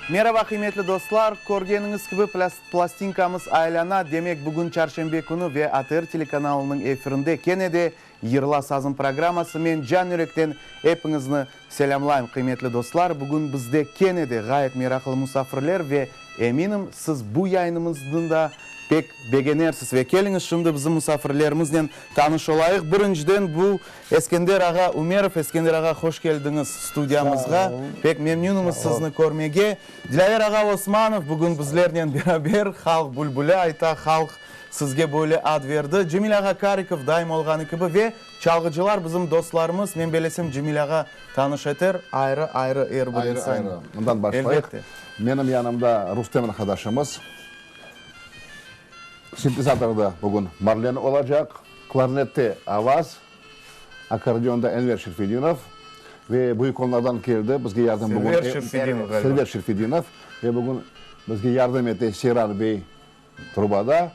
Meraba, qıymetli dostlar! Körgeniñiz kibi, plastinkamız aylana. Demek, bugün çarşenbe künü ve ATR telekanalınıñ efirinde kene de Yırla sazım programması. Men can yürekten epiñizni selâmlayım, qıymetli dostlar! Bugün bizde kene de ğayet meraqlı musafirler ve, eminim, siz bu yayınımıznı da pek begenersiz. Ve keliñiz, şimdi bizim musafirlerimiznen tanış olayıq. Birinciden bu Eskender ağa Ümerov. Eskender ağa, hoş keldiñiz studiyamızğa. Pek memnünimiz sizni körmege. Dilâver ağa Osmanov bugün bizlernen beraber, halq bülbüli ayta, halq sizge böyle ad berdi. Cemil ağa Karikov, daim olğanı kibi, ve çalğıcılar bizim dostlarımız, men belesem, Cemil ağa tanış eter, ayrı-ayrı er bir insan. Ayrı-ayrı. Mından başlayıq. Elbette. Menim yanımda Rustem arqadaşımız. Sintezatorda bugün Marlen olacaq, klarnette Avaz, akkordeonda Enver Şerfedinov ve büyük onlardan keldi bizge yardım bugün. Server Şerfedinov ğaliba. Server Şerfedinov ve bugün bizge yardım ete Seyran bey trubada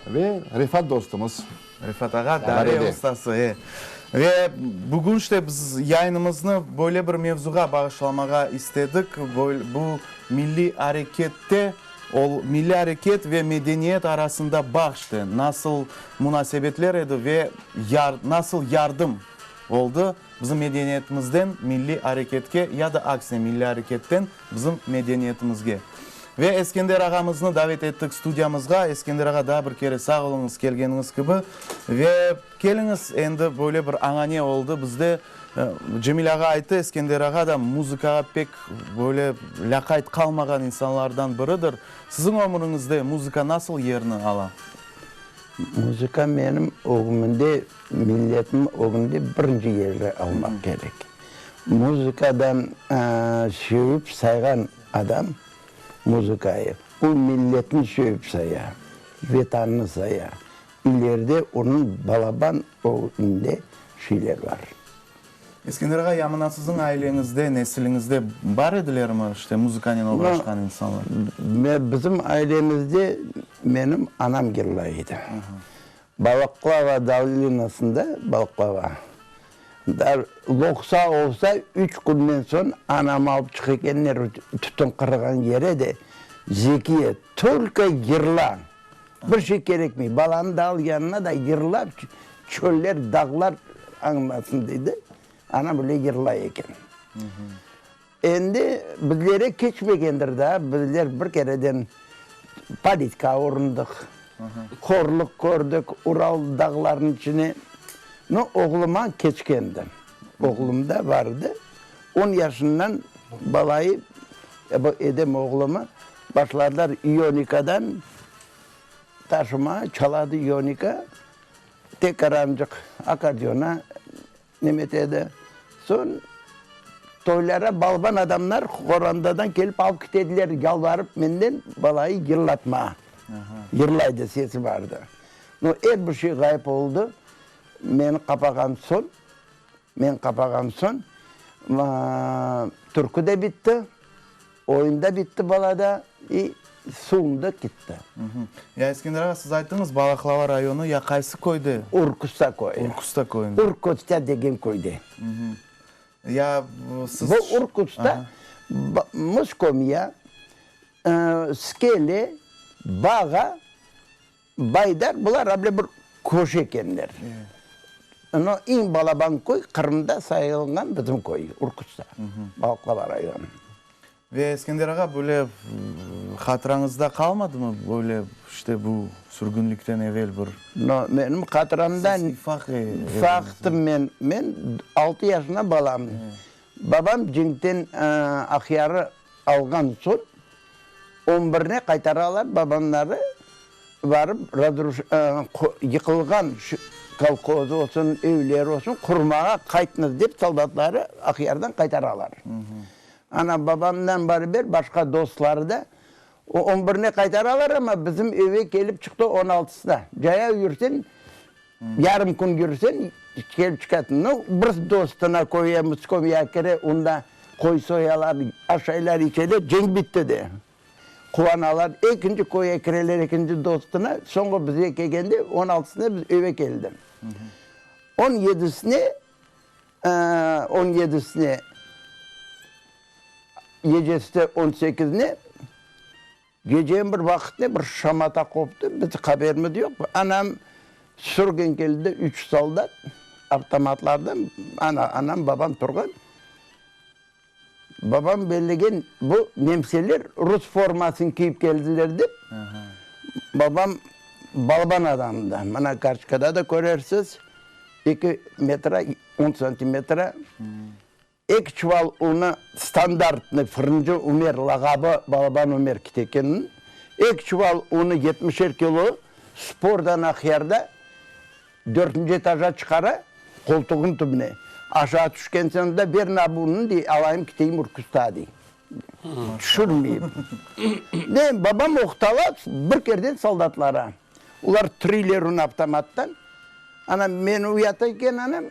ve Refat dostumız. Refat ağa, dare ustası, e. Ve bugün işte biz yayınımıznı böyle bir mevzuğa bağışlamağa istedik, bu milliy arekette Ol, milliy areket ve medeniyet arasında bağ işte, nasıl munasebetler edi ve nasıl yardım oldı bizim medeniyetimizden milliy areketke ya da aksine milliy areketten bizim medeniyetimizge. Ve Eskender ağamıznı davet ettik studiyamızğa. Eskender ağa, daa bir kere sağ oluñız kelgeniñiz kibi. Ve keliñiz, endi böyle bir añane oldı bizde. Cemil ağa ayttı, Eskender ağa da muzıkağa pek böyle lâqayt qalmağan insanlardan biridir. Siziñ ömüriñizde muzıka nasıl yerni ala? Muzıka menim ögümde, milletim ögünde birinci yerni almaq kerek. Muzıkadan sevip sayğan adam muzıkayı, o milletni sevip saya, Vetanını saya. İleride onıñ balaban ögünde şeyler bar. Eskender ağa, ya mına siziñ aileñizde, nesiliñizde bar edilermi, işte, muzıkanen oğraşqan insanlar? Bizim ailemizde menim anam yırlay edi. Balaqlava dolinasında, Balaqlava, loqsa olsa, üç künden soñ anam alıp çıqa ekenler tütün qırğan yere de, Zekiye, tolko yırla! Bir şey kerekmey, balanı da al yanına da yırlap çöller, dağlar añlasın, dedi. Ana böyle yırlay eken. Endi bizlere keçmegendir daa, bizler bir kereden politika urundıq, horluq kördik Ural dağlarınıñ içine. No, oğluma keçkendi. Oğlum da bar edi. On yaşından balayı, bu Edem oğlumı, Başladılar ionikadan taşıma, çaladı ionika, tekarançıq akkordeona nemetedi. Soñ toylara balban adamlar qorantadan kelip alıp ketediler, yalvarıp menden balayı yırlatma. Yırlaydı, sesi bardı. No, er bir şey ğayıp oldı. Meni qapağan soñ, men qapağan soñ, türkü de bitti. Oyun da bitti balada i suvum da kitti. Ya Eskender ağa, siz ayttıñız, Balaqlava rayonı, ya qaysı köyde? Urkusta köyü. Urkusta köyünde. Urkutsta degen köyde. Ya siz. Bu Urkutsta Mıskomya, Skele, Bağa, Baydar, bular able bir köşe ekenler. No, eñ balaban köy Qırımda sayılğan bizim köy, Urkutsta, Balıqlava rayonı. Ve Eskender ağa, böyle hatırañızda qalmadımı böyle işte bu sürgünlikten evel bir? No, menim hatıramda. Siz ufaq ediñiz. Ufaqtım men. Men altı yaşında balam. Babam cenkten Aqyarı alğan soñ, On birine qaytaralar, babamları barıp yıqılğan kolhoz olsun, evler olsun qurmağa qaytmız dep soldatları Aqyardan qaytaralar. Ana, babamdan baraber başqa dostları da on birine qaytaralar, amma bizim eve kelip çıqtı on altısına. Cayav yürseñ, yarım kün yürseñ, kelip çıqasıñ. Nu, bir dostuna köye, Mıskomya kire, onda Qoy soyalar, aşaylar, içeler, cenk bitti de. Quvanalar, ekinci köyge kireler, ekinci dostuna, soñra bizge kelgende, on altısına biz eve keldik. On yedisine, on yedisine. Gecesi on sekizine, geceniñ bir vaqıtına bir şamata qoptı, biz haberimiz yoq. Anam sürgen keldi, üç soldat avtomatlardan, ana, anam, babam turğan. Babam bellegen, bu nemseler rus formasını kiyip keldiler dep, babam balaban adam da, mına kartoçkada da körersiz, eki metra on santimetra. Eki çuval unı standartnıy Fırıncı Ümer lağabı Balaban Ümer Kitekinniñ, eki çuval unı yetmişer kilo spordan Aqyarda dörtünci etaja çıqara, qoltuğınıñ tübüne. Aşağı tüşken soñ da ber na bu unnı dey, alayım kiteyim Ürküsta dey. Tüşürmeyip. De, babam oqtala bir kerden soldatlara. Olar tireyler unı avtomattan. Ana, meni uyata eken anam.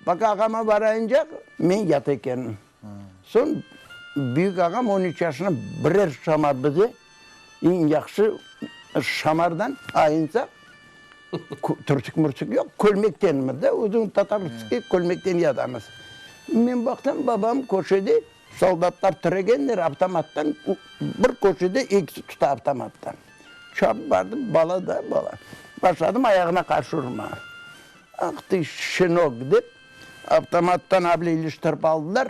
Baq ağama barayıncaq, men yata ekenim. Soñ büyük ağam on üç yaşında birer şamar bize, eñ yahşı şamardan ayınsaq, türsük-mürsük yoq, kölmektenmiz de, uzun tatarskiy kölmekten yatamız. Men baqsam, babam köşede, soldatlar tiregenler avtomattan, bir köşede ekisi tuta avtomattan. Çapıp bardım, bala da, bala. Başladım ayağına qarşı urmağa. Ah tı, şenok, dep, avtomattan able iliştirip aldılar.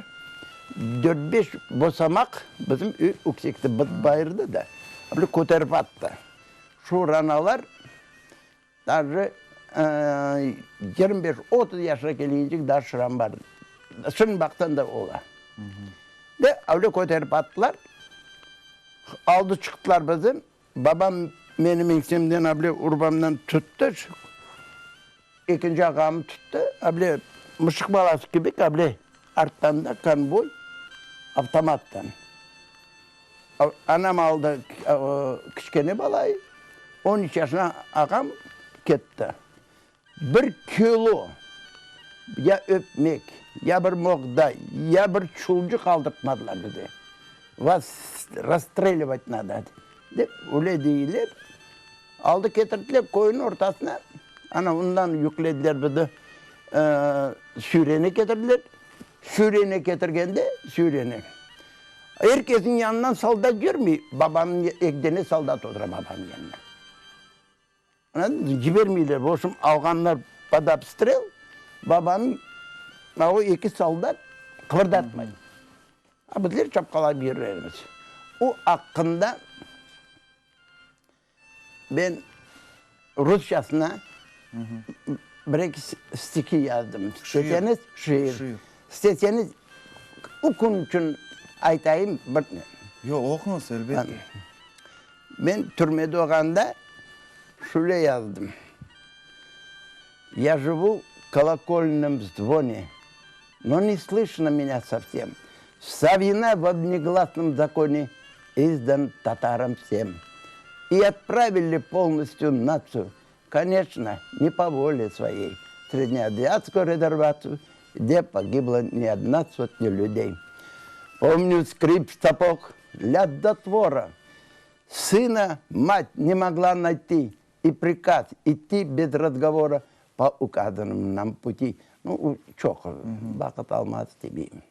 Dört-beş bosamaq bizim öy öksekti, bir bayırda da, able köterip attı. Şu ranalar daje 25, 30 yaşına kelgencek daa şıram bar. Şimdi baqsañ da ola. De, able köterip attılar. Aldı çıqtılar bizi. Babam menim eñsemden able urbamdan tuttı, ekinci ağamı tuttı, able mışıq balası kibi able arttan da konvoy avtomattan. Anam aldı kiçkene balayı, on üç yaşına ağam ketti. Bir kilo ya ötmek, ya bir moqday, ya bir çulcuq aldırtmadılar bize. Vas rasstrelivat nado, dep öyle deyler. Aldı ketirdiler köyniñ ortasına, ana ondan yüklediler bizi, süreni ketirdiler. Süreni ketirgende, süreni, er kesniñ yanından soldat yürmey, babamnıñ eki dene soldat otura babamnıñ yanında. Cibermeyler, v obşem, alğanlar pod obstrel, babanıñ o eki soldat qıbırdatmay. A bizler çapqalap yürermiz. O aqqında ben rusçasına bir-eki stiki yazdım. İsteseñiz, şiir. İsteseñiz, o kün içün aytayım bir. Yoq, oquñız, elbette. Men türmede olğanda şöyle yazdım, Ya живу в колокольном звоне, но не слышно меня совсем, Вся вина в обнегласном законе издан татарам всем. И отправили полностью нацию, конечно, не по воле своей, в среднеазиатскую резервацию, где погибла не одна сотня людей. Помню скрип сапог, лязг затвора. Сына мать не могла найти, и приказ идти без разговора по указанному нам пути. Ну, çoq vaqıt almaz debeyim.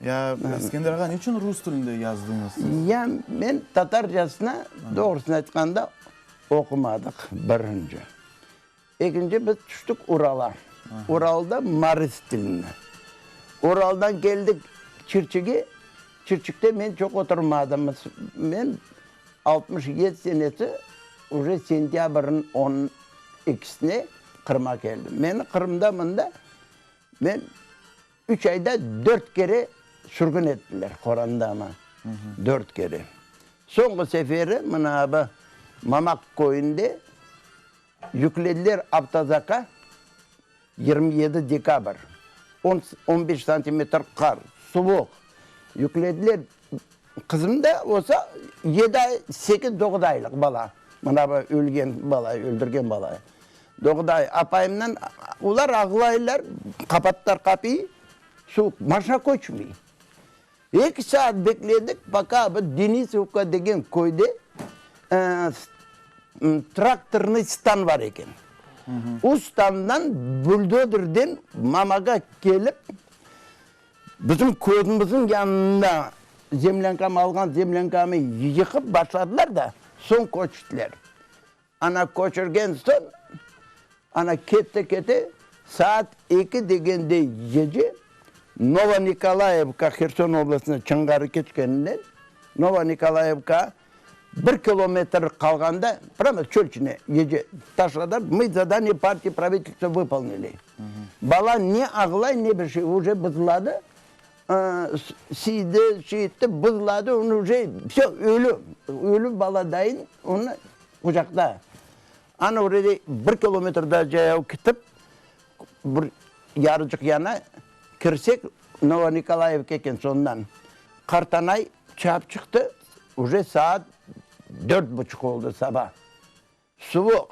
Ya, Eskender ağa, niçün rus tilinde yazdıñız siz? Ya, men tatarcasına, doğrusını aytqanda, oqumadıq, birinci. Ekinci, biz tüştik Urala. Uralda marıs tilini. Uraldan keldik Çirçige. Çirçikte men çoq oturmadım. Men 67 senesi uje sentâbrniñ on ekisine Qırıma keldim. Meni Qırımda mında men üç ayda dört kere sürgün ettiler qorandama. Dört kere. Soñki seferi mına bu Mamaq köyünde Yüklediler avtozaka, 27 dekabr, on, on beş santimetr qar, suvuq. Yüklediler, qızım da olsa yedi ay, sekiz, doquz aylıq bala, mına bu ölgen bala, öldürgen bala, doquz ay. Apayımdan, olar ağlaylar, qapattılar qapıyı, suvuq, maşina köçmey. Eki saat bekledik, poka bu Denisovka degen köyde traktornıy stan bar eken. O standan buldozerden mamaga kelip, bizim közümizniñ yanında. zemlânkamı alğan zemlânkamı yıqıp başladılar da, soñ köçtiler. Ana köçürgen soñ, ana kete-kete saat eki degende gece Novonikolayevka, Herson oblastına Çonğarı keçkeninden Novonikolayevka bir kilometr qalğanda, prâmo çöl içine gece taşladılar, mı zadaniye partiya pravitelstva vıpolnili. Bala ne ağlay, ne bir şey, uje bızladı, siydi, şey etti, bızladı, onı uje, vsö, ölü, ölü bala dayın onı qucaqta. Ana orada bir kilometr daa cayav ketip, bir yarıcıq yana kirsek, Novonikolayevka eken soñundan. Qartanay çap çıqtı, uje saat dört buçuq oldı saba. Suvuq.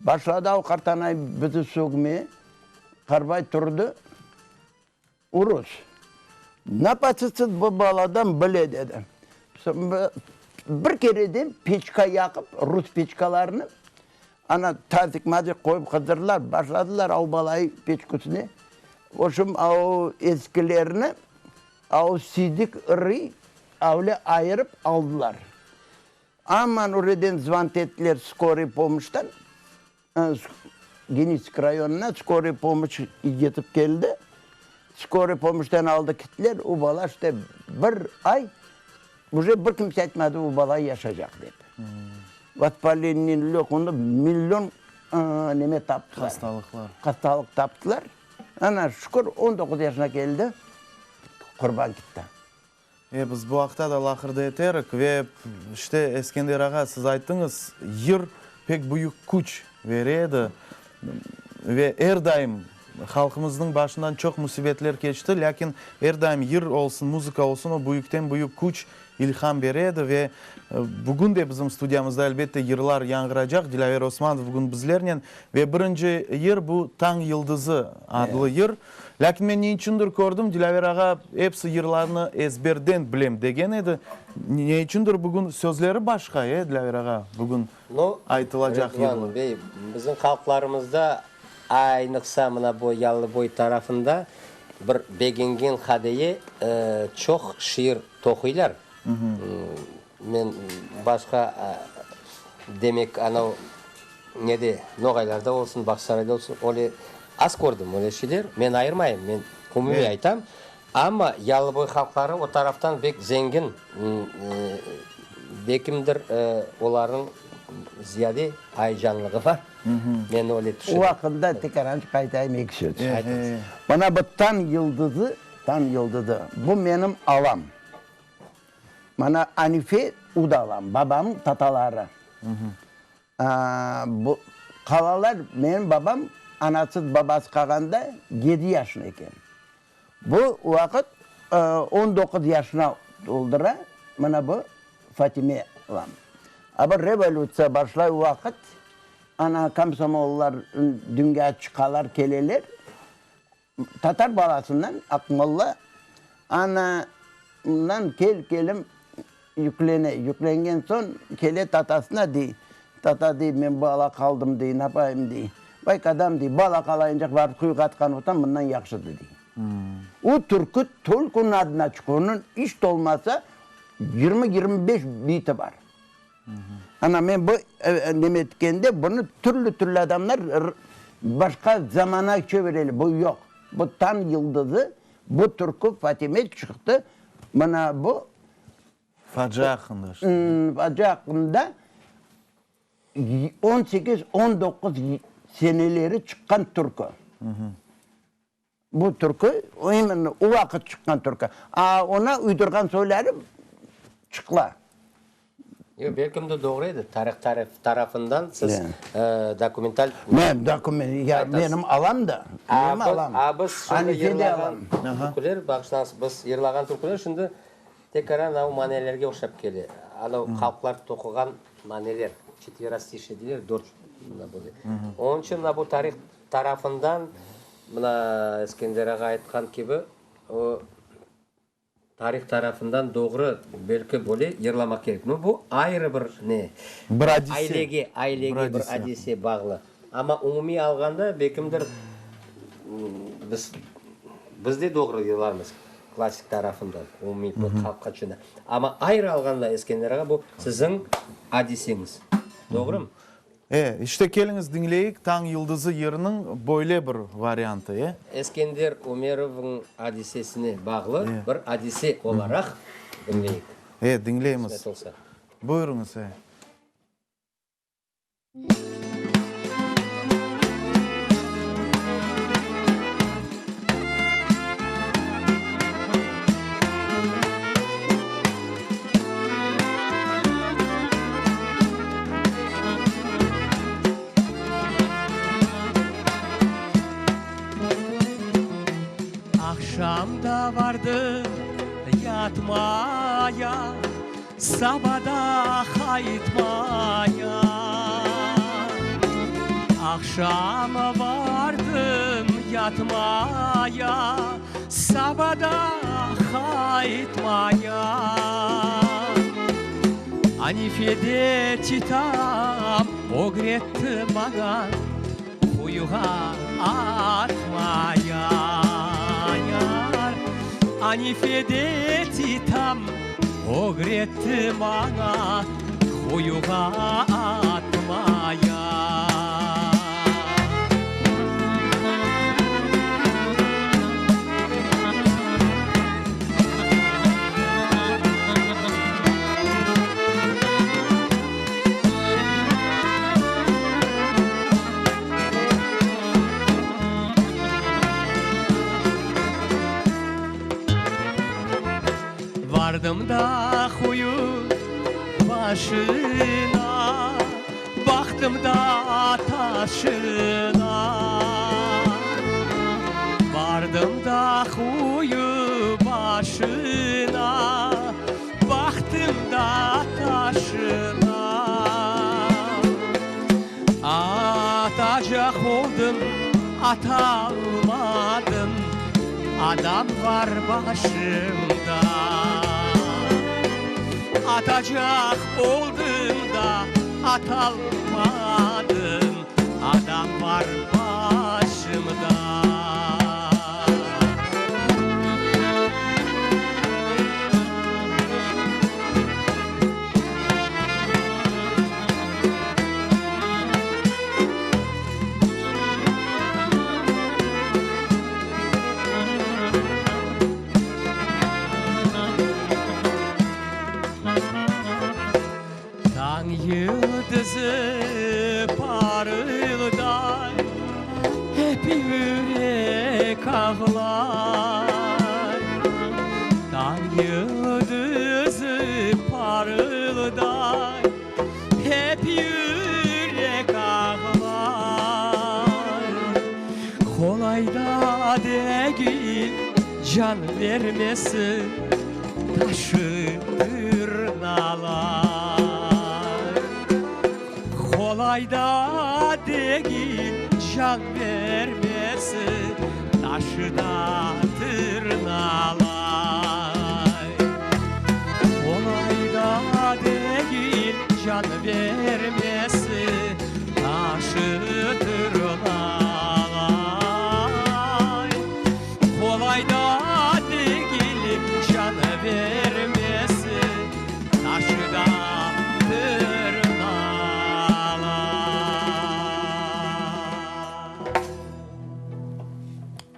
Başladı o qartanay bizi sögmeye, qarbay turdı. Urus. Napasısız bu baladan bile, dedi. Bir kereden peçka yaqıp, rus peçkalarını, ana tazik-mazik qoyıp qızdırdılar, başladılar av balayı peçka üstüne. Voşım, av eskilerni, av sidik ırıy avle ayırıp aldılar. Aman ureden zvant ettiler skorıy pomoştan. Geniçesk rayonına skorıy pomoş yetip keldi. Skorıy pomoştan aldı kittiler, o bala işte bir ay, uje bir kimse aytmadı o bala yaşaycaq dep. Vospaleniy lögkını million neme taptılar. Hastalıqlar. Hastalıq taptılar. Ana, şükür, 19 yaşına keldi, qurban kitti. E, biz bu aqta da laqırdı eterik ve, işte, Eskender ağa, siz ayttıñız, yır pek büyük küç bere edi ve er daim halqımıznıñ başından çoq müsibetler keçti, lâkin er daim yır olsun, muzıka olsun, o büyükten-büyük küç, ilham bere edi ve bugün de bizim studiyamızda, elbette, yırlar yañğıracaq. Dilâver Osmanov bugün bizlernen ve birinci yır bu Tañ yıldızı adlı yır. Lâkin men ne içündir kördim, Dilâver ağa episi yırlarnı ezberden bilem degen edi. Ne içündir bugün sözleri başqa, e, Dilâver ağa, bugün Nu, aytılacaq Ridvan yırlar. bey, bizim halqlarımızda, aynıqsa mına bu Yalıboy tarafında bir begengen hadeye çoq şiir toquylar. Men başqa, demek, anav nede, Noğaylarda olsun, Bağçasarayda olsun, öyle az kördim öyle şeyler. Men ayırmayım, men umumiy aytam. Amma Yalıboy halqları o taraftan bek zengin, bekimdir olarnıñ ziyade ayecanlığı bar. Men öyle O tüşünem. vaqıtda tek arançıq aytayım eki söz. Mına bu Tañ yıldızı, Tañ yıldızı, bu menim alam. Mana Anife udalam, babamnıñ tataları. Bu qalalar, menim babam anasız babasız qalğanda yedi yaşında eken. Bu vaqıt 19 yaşına toldura, mana bu Fatime alam. A bu revolütsiya başlay vaqıt, ana komsomollar dünyağa çıqalar, keleler. Tatar balasından Aqmolla ana mından kel-kelim yüklene. Yüklengen soñ kele tatasına dey, Tata, dey, men bala qaldım, dey, napayım, dey. Vay, kadam, dey, bala qalayıncaq barıp quyuğa atqan olsam, bundan yahşıdı, dey. O türkü tolko na odnoçku, onıñ iç de olmasa 20-25 beyti bar. Ana, men bu neme etkende, bunı türlü-türlü adamlar başqa zamana çevireli. Bu yoq. Bu Tañ yıldızı, bu türkü Fatime çıqtı. Mına bu. Facia aqqında işte. Facia aqqında on sekiz, on doquz seneleri çıqqan türkü. Bu türkü, imenno o vaqıt çıqqan türkü. A ona uydurğan soyları çıqla. Yoq, belkim de doğru edi. Tarih tarafından siz dokumental. Men dokument, ya menim alam da, menim alam. A biz şimdi yırlağan türküler, bağışlañız, biz yırlağan türküler şimdi tekrar anav manelerge oşap kele. Anav halqlar toquğan maneler, çetverostişye deyler, dört mına böyle. Onıñ içün mına bu tarih tarafından, mına Eskender ağa aytqan kibi, o tarih tarafından doğru, belki böyle yırlamaq kerek. No, bu ayrı bir ne, Bir adise. ailege, ailege bir adise bağlı. Amma umumiy alğanda, belkimdir, biz, biz de doğru yırlarmız. klassik tarafından, umumiy bir halqqa içün. Amma ayrı alğanda, Eskender ağa, bu siziñ adiseñiz. Doğrumı? E, işte keliñiz diñleyik Tañ yıldızı yırınıñ böyle bir variantı, e. Eskender Ümerovnıñ adisesine bağlı bir adise olaraq diñleyik. E, diñleymiz. Qısmet olsa. Buyurıñız, e. Aqşam da vardım yatmaya, Saba da qaytmaya. Aqşam vardım yatmaya, Saba da qaytmaya. Anife de titam ögretti maña Quyuğa atmaya, yar. Anife de titam ögretti maña Quyuğa atmaya. Vardım da quyu başına, Baqtım da taşına. Vardım da quyu başına, Baqtım da taşına. Atacaq oldım, atalmadım, Adam bar başımda. Atacaq oldım da, atalmadım, Adam bar başımda. Tañ yıldızı parılday, Ep yürek ağlay. Tañ yıldızı parılday, Ep yürek ağlay. Qolay da degil can bermesi, Taşı tırnalay. Qolay da degil can bermesi, Taşı da tırnalay. Qolay da degil can bermesi, Taşı tırnalay. Qolay da degil can bermesi, Taşı da tırnalay.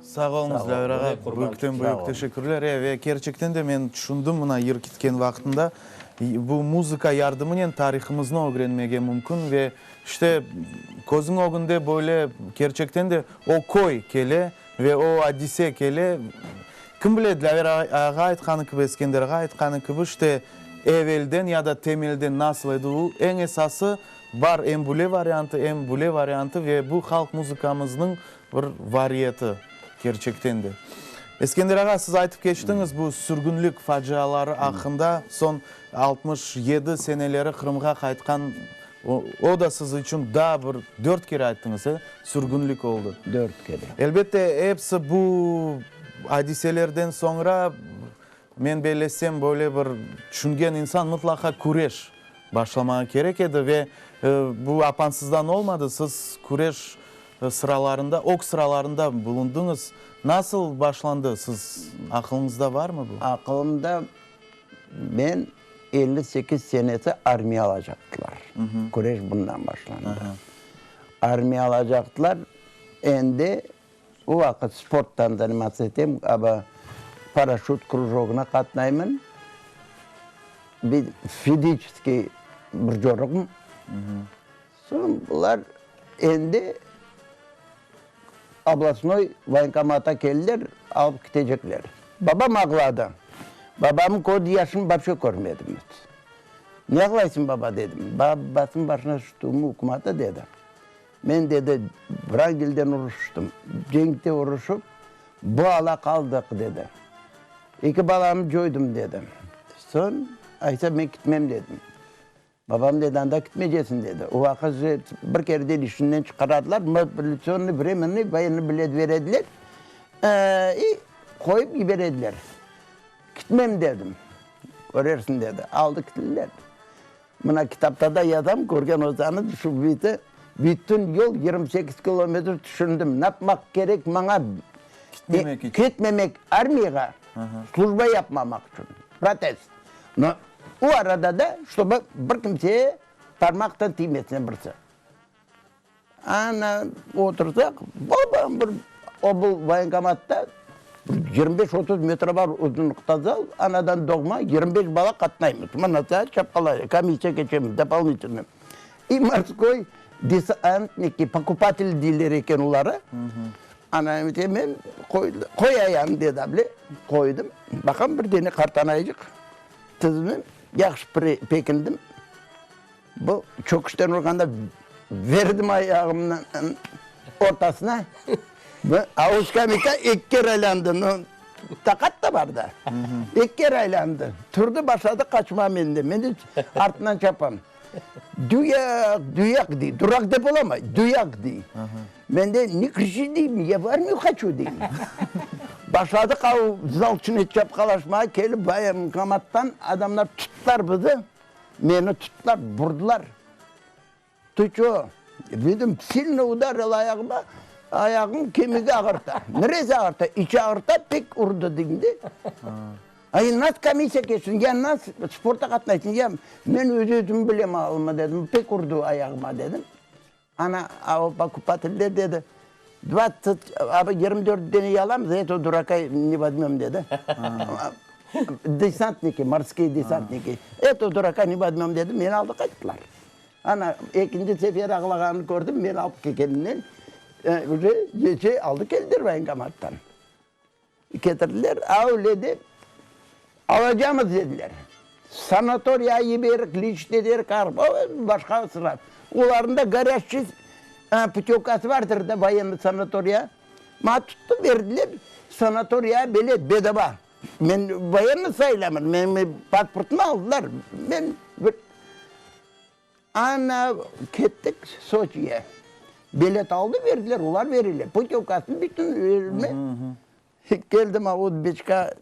Sağ oluñız, Dilâver ağa, büyükten büyük teşekkürler. E, ve kerçekten de men tüşündim mına yır kitken vaqtında, bu muzıka yardımınen tarihımıznı ögrenmege mümkün ve işte közüñ ögünde böyle kerçekten de o köy kele ve o adise kele. Kim bile, Dilâver ağa aytqanı kibi, Eskender ağa aytqanı kibi, işte evelden ya da temelden nasıl edi u, eñ esası bar em bule variantı, em bule variantı ve bu halq muzıkamıznıñ Bir variyeti, kerçekten de. Eskender ağa, siz aytıp keçtiñiz bu sürgünlik faciaları aqqında, soñ 67 seneleri Qırımğa qaytqan, o da siz içün daa bir, dört kere ayttıñız, e, sürgünlik oldı. Dört kere. Elbette, episi bu adiselerden soñra, men bellesem, böyle bir tüşüngen insan mıtlaqa küreş başlamağa kerek edi ve bu apansızdan olmadı, siz küreş. sıralarında, ög sıralarında bulundıñız. Nasıl başlandı, siz aqılıñızda varmı bu? Aqılımda, men 58 senesi armiya alacaqtılar. Küreş bundan başlandı. Armiya alacaqtılar, endi o vaqıt sporttan zanimatsiya etem, aba paraşüt krujogına qatnaymın. Bir fiziçeskiy bir coruğım. Soñ bular endi oblastnoy voyenkomata keldiler, alıp ketecekler. Babam ağladı. Babamnıñ köz yaşını vapşe körmedim. Ne ağlaysıñ, baba, dedim. Babasınıñ başına ştumı ükümatı, dedi. Men, dedi, Vrangelden uruştım, cenkte uruşıp, bu ala qaldıq, dedi. Eki balamı coydım, dedi. Soñ, aysa, men kitmem, dedim. Babam dedi, anda kitmeycesiñ, dedi. O vaqıt bir kereden işinden çıqaradılar, mobilitsionnıy, vremennıy voyennıy bilet berediler i qoyıp yiberediler. Kitmem, dedim. Körersiñ, dedi. Aldı kittiler. Mına kitapta da yazam, körgen olsañız, şu beti, bütün yol 28 kilometr tüşündim, napmaq kerek maña Kitmemek içün. Ketmemek armiyağa, slujba yapmamaq içün, protest. No, o arada da, ştobı bir kimseye parmaqtan tiymesin birisi. Ana, otursaq, babam bir obl voyenkomatta bir 25-30 metr bar uzunlıqta zal, anadan doğma 25 bala qatnaymız. Mına saat çapqalay, komissiya keçemiz doполнительно. İ morskoy desantniki, pokupatel deyler eken oları. Ana, men qoy ayağını dedi able, qoydım. Baqam bir dene qartanaycıq tizimi yahşı pekindim. Bu çöküşten urğanda verdim ayağımnıñ ortasına, bu avuz skameyka eki kere aylandı, no, taqat da bar da, eki kere aylandı. Turdı, başladı qaçmağa menden, men de artından çapam. Duyaq, duyaq dey, duraq dep olamay, duyaq dey. Men de, ne kriçi deyim, ya v armiyu hoçu deyim. Başladıq av zal içine çapqalaşmağa, kelip voyenkomattan adamlar tuttılar bizi. Meni tuttılar, burdılar. Tı ço? Dedim, silno udaril ayağıma, ayağım kemigi ağırta. Neresi ağırta? İçi ağırta, pek urdı deyim de. Ay, nas komissiya keçsin, ya nas sporta qatnaysın, ya men öz-özüm bilem alımı dedim, pek urdı ayağıma dedim. Ana, a o pokupateller dedi, dvadtsat, a 24 dene yalamız, eto duraka ne vozmem dedi. Desantniki, morskiye desantniki, eto duraka ne vozmem dedi, meni aldı qayttılar. Ana, ekinci sefer ağlağanını kördim, meni alıp kelgeninen, uje gece aldı keldiler voyenkomattan. Ketirdiler, öyle de alacamız dediler. Sanatoriyağa yiberik, liçit ederik, başqa sıra. Olarnıñ da gorâçiy putevkası bardır da voyenniy sanatoriya. Maña tuttı, berdiler sanatoriyağa bilet bedava. Men voyenniy sayılamın, menim pasportımnı aldılar. Men bir. Ana, kettik Soçiye. Bilet aldı, berdiler, olar bereler. Putevkasını bütün verme. Keldim Avutbeçka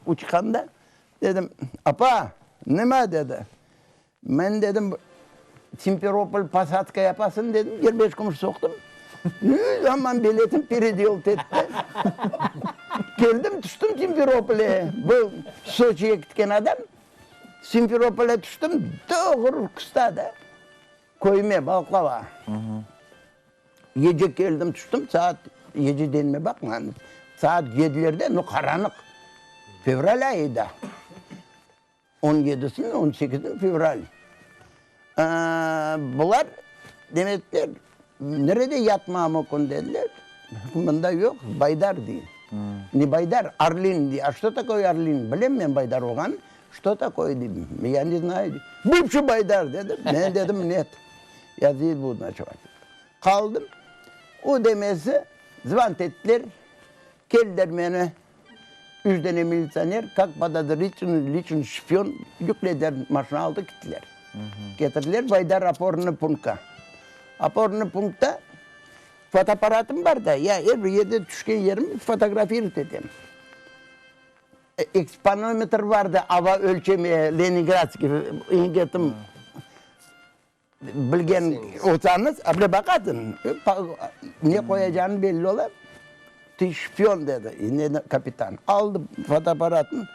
uçqanda, dedim, apa, nima, dedi. Men dedim, Simferopol posadka yapasın, dedim, 25 kümüş soqtım. Aman biletim peredelat etti. Keldim, tüştüm Simferopolge. Bu Soçiye ketken adam. Simferopolge tüştim, doğru qısta da, köyüme, Balıqlava. Gece keldim, tüştim, saat gece denme baqmañız, saat yedilerde, nu, qaranlıq, fevral ayı da, on yedisini, on sekizini fevral. Bular demediler, nerede yatmağa mümkün dediler, mında yoq, Baydar dey. Ne Baydar, Orlin dey. A što takoye Orlin? Bilem men Baydar olğanın, što takoye deyim, ya ne znayu dey. Bıvşiy Baydar dedi, men dedim net, ya zdes budu noçevat. Qaldım, o demesi, zvant ettiler, keldiler meni üç dene militsioner, kak podozritelnyy, liçnyy şpion yüklediler maşina aldı kettiler. Ketirdiler Baydar opornıy punkka. Opornıy punktta fotoapparatım bar da, ya er bir yerde tüşken yerim fotografirovat etem. Ekspanometr bardı ava ölçemeye, Leningradskiy, ingetim. Bilgen olsañız, able baqasıñ, ne qoyacağıñ belli ola. Tı şpion, dedi kapitan. Aldı fotoapparatnı,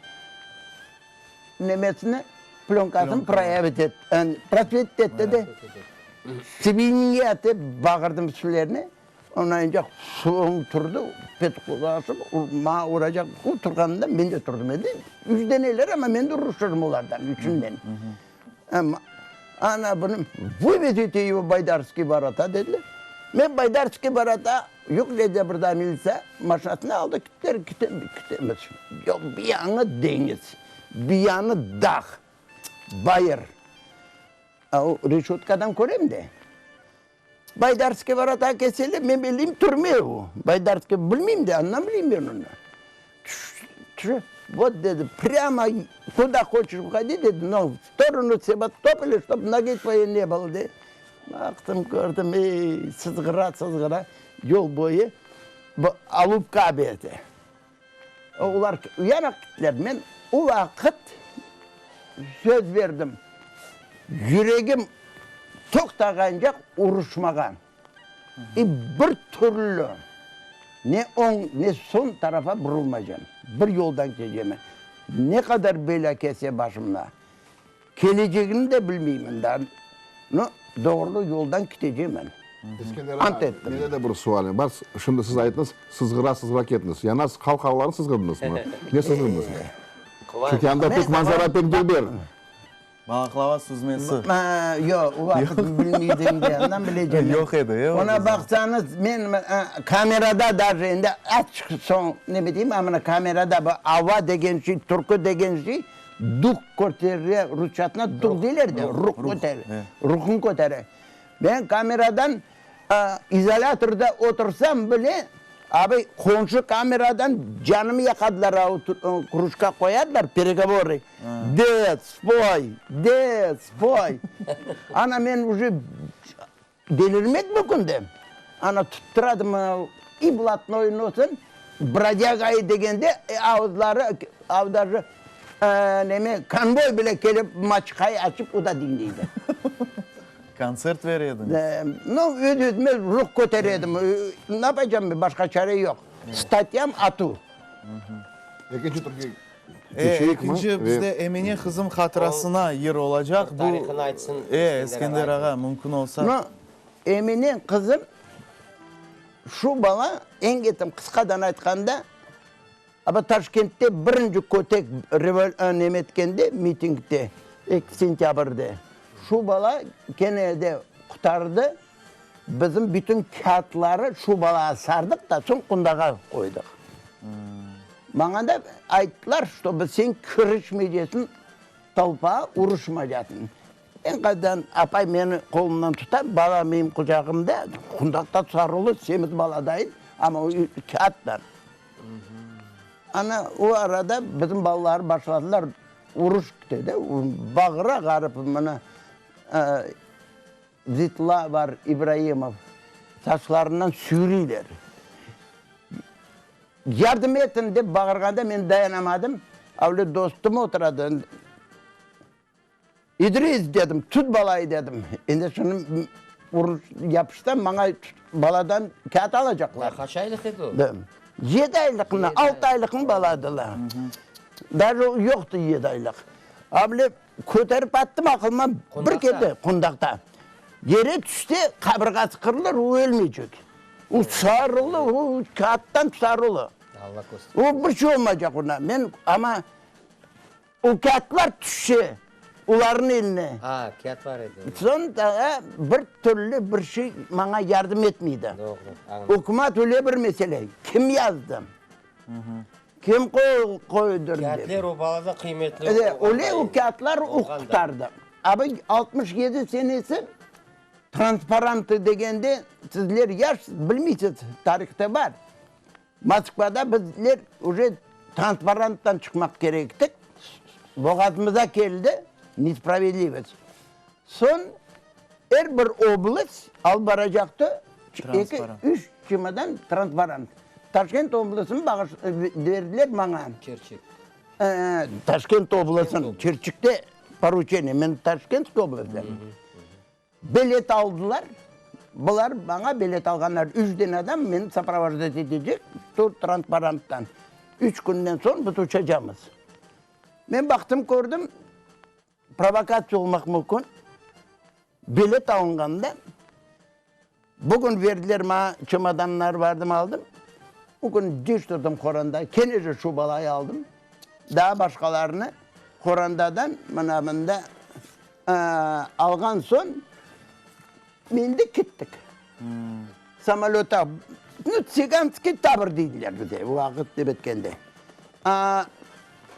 nemesini, plönkasını proyavit etti, prosvetit etti de, Svinya dep bağırdım üstlerine. Ondan önce soñ turdı, pet qulaşıp, maña uracaq turğanında men de turdım. Endi üç deneler, amma men de uruşırım olardan, üçünden. Amma ana bunı, vıvezite ego Baydarskiy vorota, dediler. Men Baydarskiy vorota, yoq dedi bir daa militsiya, maşinasını aldı, kittiler, kitemiz. Yoq, bir yañı deñiz, bir yañı dağ, bayır. A o reşötkadan körem de. Baydarskiy vorota keseler, men bileyim, türme o. Baydarskiy bilmeyim de, andan bileyim men onı. Tüşe, vot dedi, prâmo kuda hoçeş vhodi, dedi, no v storonu Sevastopolya, ştob nogi tvoyey ne bylo, dey. Baqtım, kördim, ey, sızğıra, sızğıra, yol boyu bu Alupka berdi. Olar uyanaq gittiler. Men o vaqıt söz berdim, yüregim toqtağancaq uruşmağa. İ bir türlü ne oñ, ne sol tarafa burulmaycam. Bir yoldan keteceğim. Ne qadar belâ kelse başımna, kelecegini de bilmeymen daa. No, doğru yoldan keteceğim. İskender Ant ağa, ettim. mende de bir sualim bar. Şimdi siz ayttıñız, sızğıra-sızğıra kettiñiz. Ya nasıl, halq ağlarını sızğırdıñızmı? Ne sızğırdıñız? Çünki anda pek manzara pek dülber. Balaqlava süzmesi. Yoq, o vaqıt bilmeydim de, andan bilecem. Yoq edi, e, o Ona baqsañız, men kamerada daje, endi azçıq soñ neme deyim, amma kamerada bu ava degen şey, türkü degen şey, duh kötere, rusçasına duh deyler de, ruh kötere, ruhun kötere. Men kameradan izolâtorda otursam bile, abi, qonşu kameradan canımı yaqadılar, krujka qoyadılar, peregovorıy, Ded, spoy, ded, spoy. Ana, men uje delirmek mümkün de. Ana, tuttıradım, i blatnoy nosın, brodyaga degende, avuzları, daje neme, konvoy bile kelip, maçqayı açıp, o da diñleydi. Kontsert bere ediñiz? No, öz-özüme ruh kötere edim. Ne yapacağım men, başqa çare yoq. Statyam atuv. Ekinci türge keçeyikmi? Ekinci, bizde Emine qızım hatırasına yır olacaq. Bu tarihını aytsın E, Eskender ağa, mümkün olsa. No, Emine qızım, şu bala, eñ etim qısqadan aytqanda, Aba Taşkentte birinci kötek neme etkende, mitingde, eki sentâbrde, şu bala kene de qutardı, bizim bütün kâğıtları şu balağa sardıq da, soñ qundağa qoydıq. Maña da ayttılar, ştobı sen kirişmeycesiñ tolpağa, uruşmaycasıñ. Men qaydan, apay meni qolumdan tuta, bala menim qucağımda, qundaqta sarılı, semiz baladayın, amma o kâğıtlar. Ana, o arada bizim balalar başladılar uruş kete de, bağıra ğarip mına Zitla bar İbraimov, saçlarından süyrüyler. Yardım etiñ dep bağırğanda men dayanamadım, avle dostum oturadı. İdris, dedim, tut balayı, dedim. Endi şunı uruş yapışsam, maña baladan kâğıt alacaqlar. Qaç aylıq edi o? Yedi aylıqmı, altı aylıqmı bala edi la. Daje yoqtı yedi aylıq. Avle köterip attım aqılıma bir keldi, qundaqta. Yere tüşse, qabırğası qırılır, o ölmeycek. O sarılı, o kâğıttan sarılı. O bir şey olmaycaq ona. Men amma O kâğıtlar tüşse olarnıñ eline. A, kâğıt bar edi. Soñ daa bir türlü bir şey maña yardım etmeydi. Doğru, añladım. Ükümet öyle bir mesele, kim yazdı, kim qoydurdı. Kâğıtler o balada qıymetli olğan. Öyle o kâğıtlar o qurtardı. Abi 67 senesi transparantı degende, sizler yaşsız, bilmeysiz, tarihte bar. Moskvada bizler uje transparanttan çıqmaq kerektik, boğazımıza keldi nespravedlivost. Soñ er bir oblast alıp baracaqtı eki, üç çemodan transparant. Taşkent oblastını bağış berdiler maña. Çirçik. Taşkent oblastını, Çirçikte poruçeniye, men Taşkentskiy oblastdanım. Bilet aldılar. Bular maña bilet alğanlar. Üç dene adam meni soprovojdat etecek şu transparanttan. Üç künden soñ biz uçacamız. Men baqtım, kördim, provokatsiya olmaq mümkün. Bilet alınğanda, bugün berdiler maña çemodanlar, bardım aldım. O kün diş turdım qoranda, kene de şu balayı aldım. Daa başqalarını qorandadan mına mında alğan soñ mindik kettik. Samolöta, nu, tsiganskiy tabor deydiler bize o vaqıt dep etkende.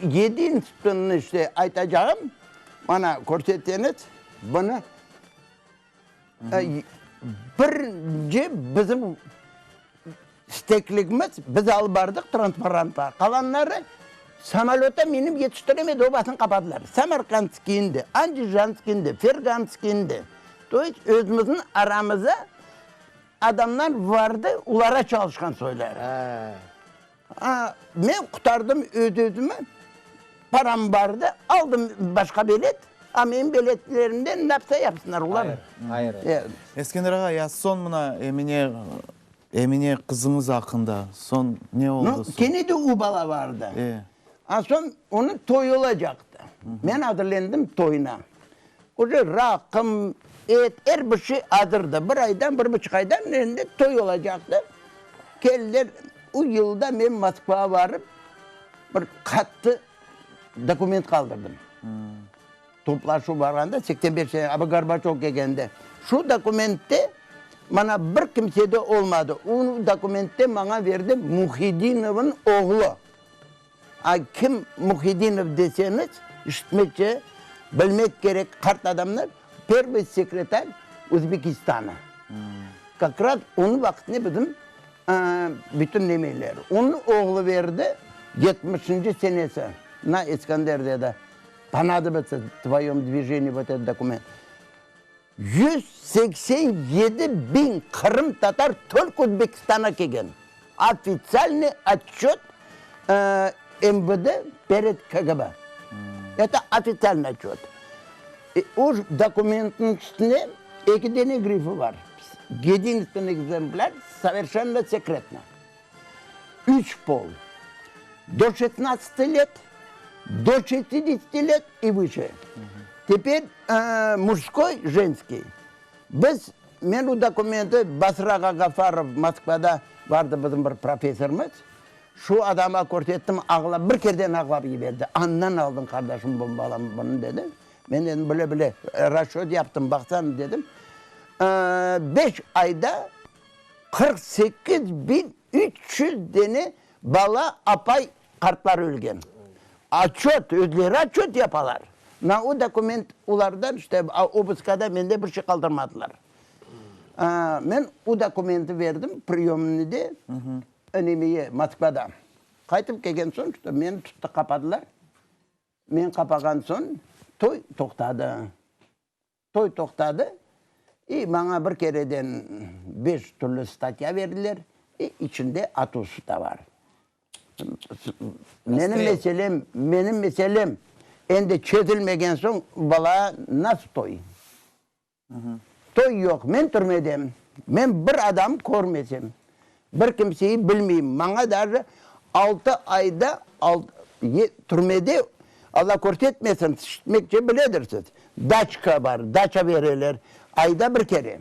Yedinstvenniy işte aytacağım, mana körsetseñiz, bunı birinci bizim istekligimiz, biz alıp bardıq transparantqa, qalanları samolötta minip yetiştiremedi, obasını qapadılar. Samarkandskiy indi, Andijanskiy indi, Ferganskiy indi. To est özümizniñ aramıza adamlar vardı, olara çalışqan soyları. Men qurtardım öz-özümi, param bardı, aldım başqa bilet, a menim biletlerimden napsa yapsınlar olar. Eskender ağa, ya soñ mına Emine, Emine qızıñız aqqında soñ ne oldı soñ? Kene de o bala vardı. A soñ onıñ toyu olacaqtı. Men azırlendim toyuna. Uje raqım, et, er bir şey azırdı. Bir aydan, bir buçuq aydan endi toy olacaqtı. Keldiler, o yılda men Moskvağa barıp, bir qattı dokument qaldırdım. Toplaşuv barğanda, 85 sene, a bu Gorbaçov kelgende. Şu dokumentte mana bir kimsede olmadı. O dokumentte maña berdi Muhiddinovnıñ oğlu. A kim Muhiddinov deseñiz, işitmekçe, bilmek kerek qart adamlar, pervıy sekretar Özbekistana. Kak raz onıñ vaqtında bizim bütün nemeler. Onıñ oğlu berdi yetmişinci senesi. Na, İskender dedi, ponadobitsya tvoyom dvijeniyi vot etot dokument. 187 biñ qırımtatar tolko Özbekistana kelgen. Ofitsialnıy otçöt MVD pered KGB. Eto ofitsialnıy otçöt. O dokumentniñ üstüne eki dene grifi bar. Yedinstvenıy ekzemplyar soverşenno sekretno. Üç pol. Do şestnadtsati let, do şestidesati let i vışe. Teper mujskoy, jenskiy. Biz, men bu dokumenti Basır ağa Gafarov Moskvada vardı bizim bir professorımız, şu adama körsettim, ağlap, bir kereden ağlap yiberdi. Andan aldıñ, qardaşım, bu balam bunı, dedi. Men dedim, bile-bile, rasçöt yaptım, baqsana, dedim. Beş ayda 48 300 dene bala, apay, qartlar ölgen. Otçöt, özleri otçöt yapalar. Na o dokument olardan, işte, obıskada mende bir şey qaldırmadılar. Men o dokumenti berdim priyomnıde, nemeye, Moskvada. Qaytıp kelgen soñ, işte, meni tuttı, qapadılar. Men qapağan soñ toy toqtadı. Toy toqtadı, i maña bir kereden beş türlü statya berdiler, i içinde atuv da bar. Menim meselem, menim meselem endi çezilmegen soñ bala nasıl toy? Toy yoq, men türmedem, men bir adam körmesem, Bir kimseyi bilmeyim. Maña daje altı ayda türmede, Alla körsetmesin, şişitmekçe biledirsiz, daçka bar, daça bereler, ayda bir kere.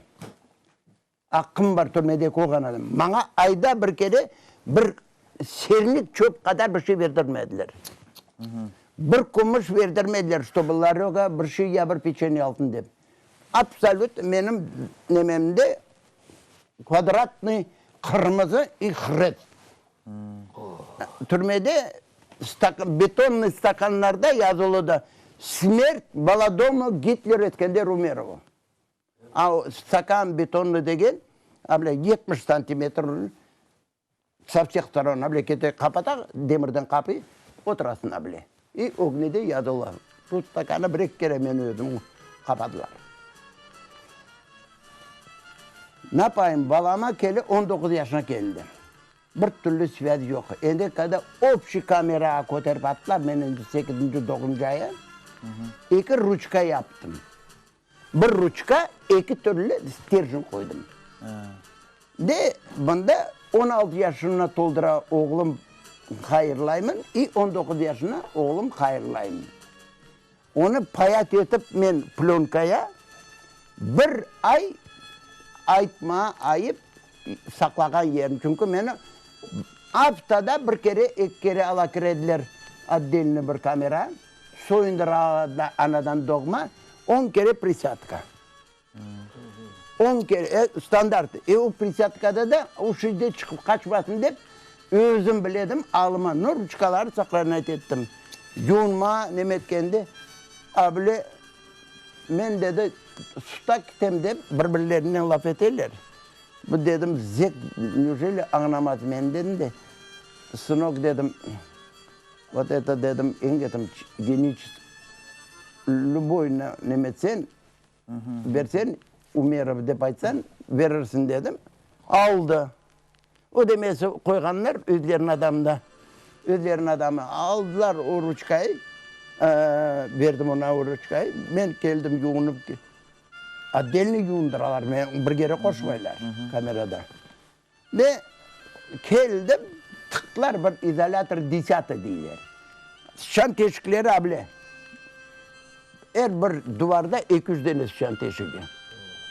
Aqqım bar türmedeki olğan adam. Maña ayda bir kere bir sernik çöp qadar bir şey berdirmediler. Bir kümüş berdirmediler, ştobı laröga bir şey ya bir peçenye alsın dep. Absolüt menim nememde Kvadratnıy qırmızı i hrest. Türmede betonnıy stakanlarda yazılıdı, Smert Bolodomu Gitler Eskender Umerovu. A stakan betonnıy degen, a bile 70 santimetr so vseh storon, a bile kete qapata demirden qapı, oturasın a bile. İ ögnede yazılı. Şu stakanı bir-eki kere men özüm qapadılar. Napayım, balama kele 19 yaşına keldi. Bir türlü svâz yoq. Endi kada obşiy kamerağa köterip attılar, men endi sekizinci, doquzıncı ayı, eki ruçka yaptım. Bir ruçka, eki türlü sterjen qoydım. De, bunda 16 yaşına toldura oğlum hayırlaymın i 19 yaşına oğlum hayırlaymın. Onı payat etip men plönkaya bir ay aytma ayıp saqlağan yerim. Çünki meni aftada bir kere, eki kere ala kirediler otdelnıy bir kamera, soyundıralar anadan doğma, on kere prisâdka. On kere, standart. E o prisâdkada da o şeyde çıqıp qaçmasın dep, özüm biledim, alıma, no, ruçkaları saqlanayt ettim. Yuvunma neme etkende, a bile, men, dedi, suta kitem dep, bir-birlerinen laf eteler. Bu, dedim, zek, neujeli añlamaz meni, dedim de, sınok, dedim, vot eto, dedim, eñ dedim, geniçesk, lüboy neme etsen, Bersen, Umerov dep aytsañ, berirsiñ dedim. Aldı. Ödemesi qoyğanlar özleriniñ adamında. Özleriniñ adamı. Aldılar o ruçkayı. Berdim oña o ruçkayı. Men keldim yuvunıp. Otdelno yuvundıralar meni, bir kere qoşmaylar kamerada. Ve keldim, tıqtılar bir izolâtor desâtıy deyler. Sıçan teşikleri able. Er bir duvarda 200 dene sıçan teşigi.